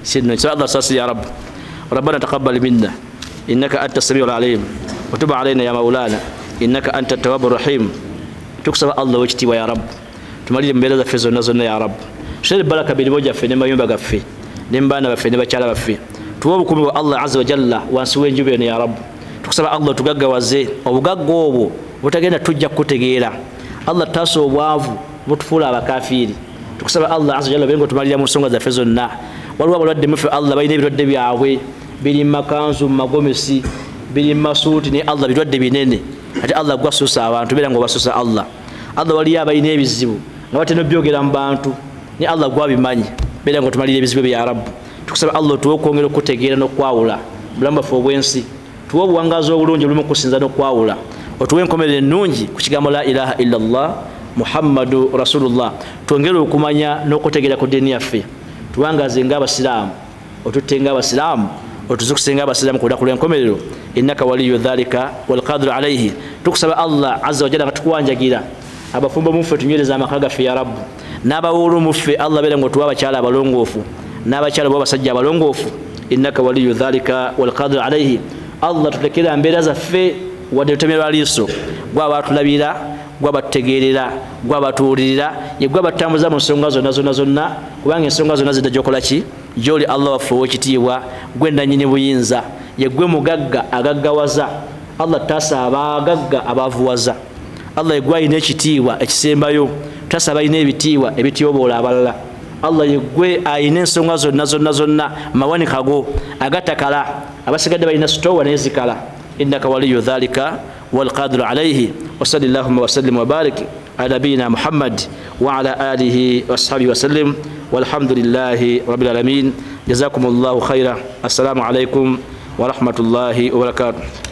Si nnungi. Allah saasire ya Rabbi. Rabbana taqabbal minna innaka anta samiul alim wa tub alayna ya maulana innaka anta tawwabur rahim. Tukusaba Allah w'ekitiibwa ya Rabbi, tumalire mu mbeera zaffe zonna zonna ya Rabbi. Tutere baraka mirimu gyaffe ne mayumba gaffe ne mu baana baffe ne bakyala baffe. Tuwe obukuumi bwa Allah azza wa jalla wansi w'enjuba eno ya Rabbi. Tukusaba Allah tugaggawaze obugagga obwo Butagenda tujja kukutegeera. Allah, taasa obwavu butufuula abakafiiri. Tukusaba Allah azza wajalla bengo tumalira mu nsonga zaffe zonna. Waliwo abalwadde mufe Allah balina ebirwadde byabwe biri mu makanzu, mu magomesi, biri mu masuuti, naye Allah birwadde binene, ate Allah gwasusa abantu, beera nga obasusa Allah. Allah, waliyo abalina ebizibu nga batera obyogera mu bantu, naye Allah gwabimanyi, beera nga otumalira ebizibu bya Rabbu. Tukusaba Allah otuwe okwongera okutegeera n'okwawula bulamu bwaffe obw'ensi, tuwe obuwangaazi obulungi obulimu okusinza n'okwawula, otuwe enkomerero ennungi ku kigambo la ilaha illallah Muhammadu rasulullah. Twongere okumanya n'okutegeera ku ddiini yaffe, tuwangaze ng'abasiraamu, otutte ng'abasiraamu, otuzukuse ng'abasiraamu ku lunaku lw'enkomerero. Innaka waliyu dhalika walqadiru alaihi. Tukusaba Allah azza wajalla nga tukuwanjagira abafumbo muffe tunywereza amaka gaffe ya Rabbu, n'abawuulu muffe Allah beera nga otuwa abakyala abalongoofu n'abakyala bo abasajja abalongoofu. Innaka waliyu dhalika walqadiru alaihi. Allah, tulekera mbeera zaffe wadde lutemya liiso, gwabatulabira, gwabatutegeerera, gwabatuwulirira, ye gwabatutambuza mu nsonga zonna zonna zonna, kubanga ensonga zonna zidda gyokola ki gyoli. Allah waffe ow'ekitiibwa, gwe nannyini buyinza, ye gwe mugagga agaggawaza. Allah, taasa abagagga abaavuwaza. Allah, ye gwe alina ekitiibwa ekisembayo, taasa abalina ebitiibwa ebityoboola abalala. Allah, ye gwe alina ensonga zonna zonna zonna mawanikago agatakala, abasigadde balina sitowa naye zikala. Innaka waliyu dhalika والقادر عليه. وصلى اللهم وسلم وبارك على نبينا محمد وعلى آله وصحبه وسلم، والحمد لله رب العالمين. جزاكم الله خيرا. السلام عليكم ورحمة الله وبركاته.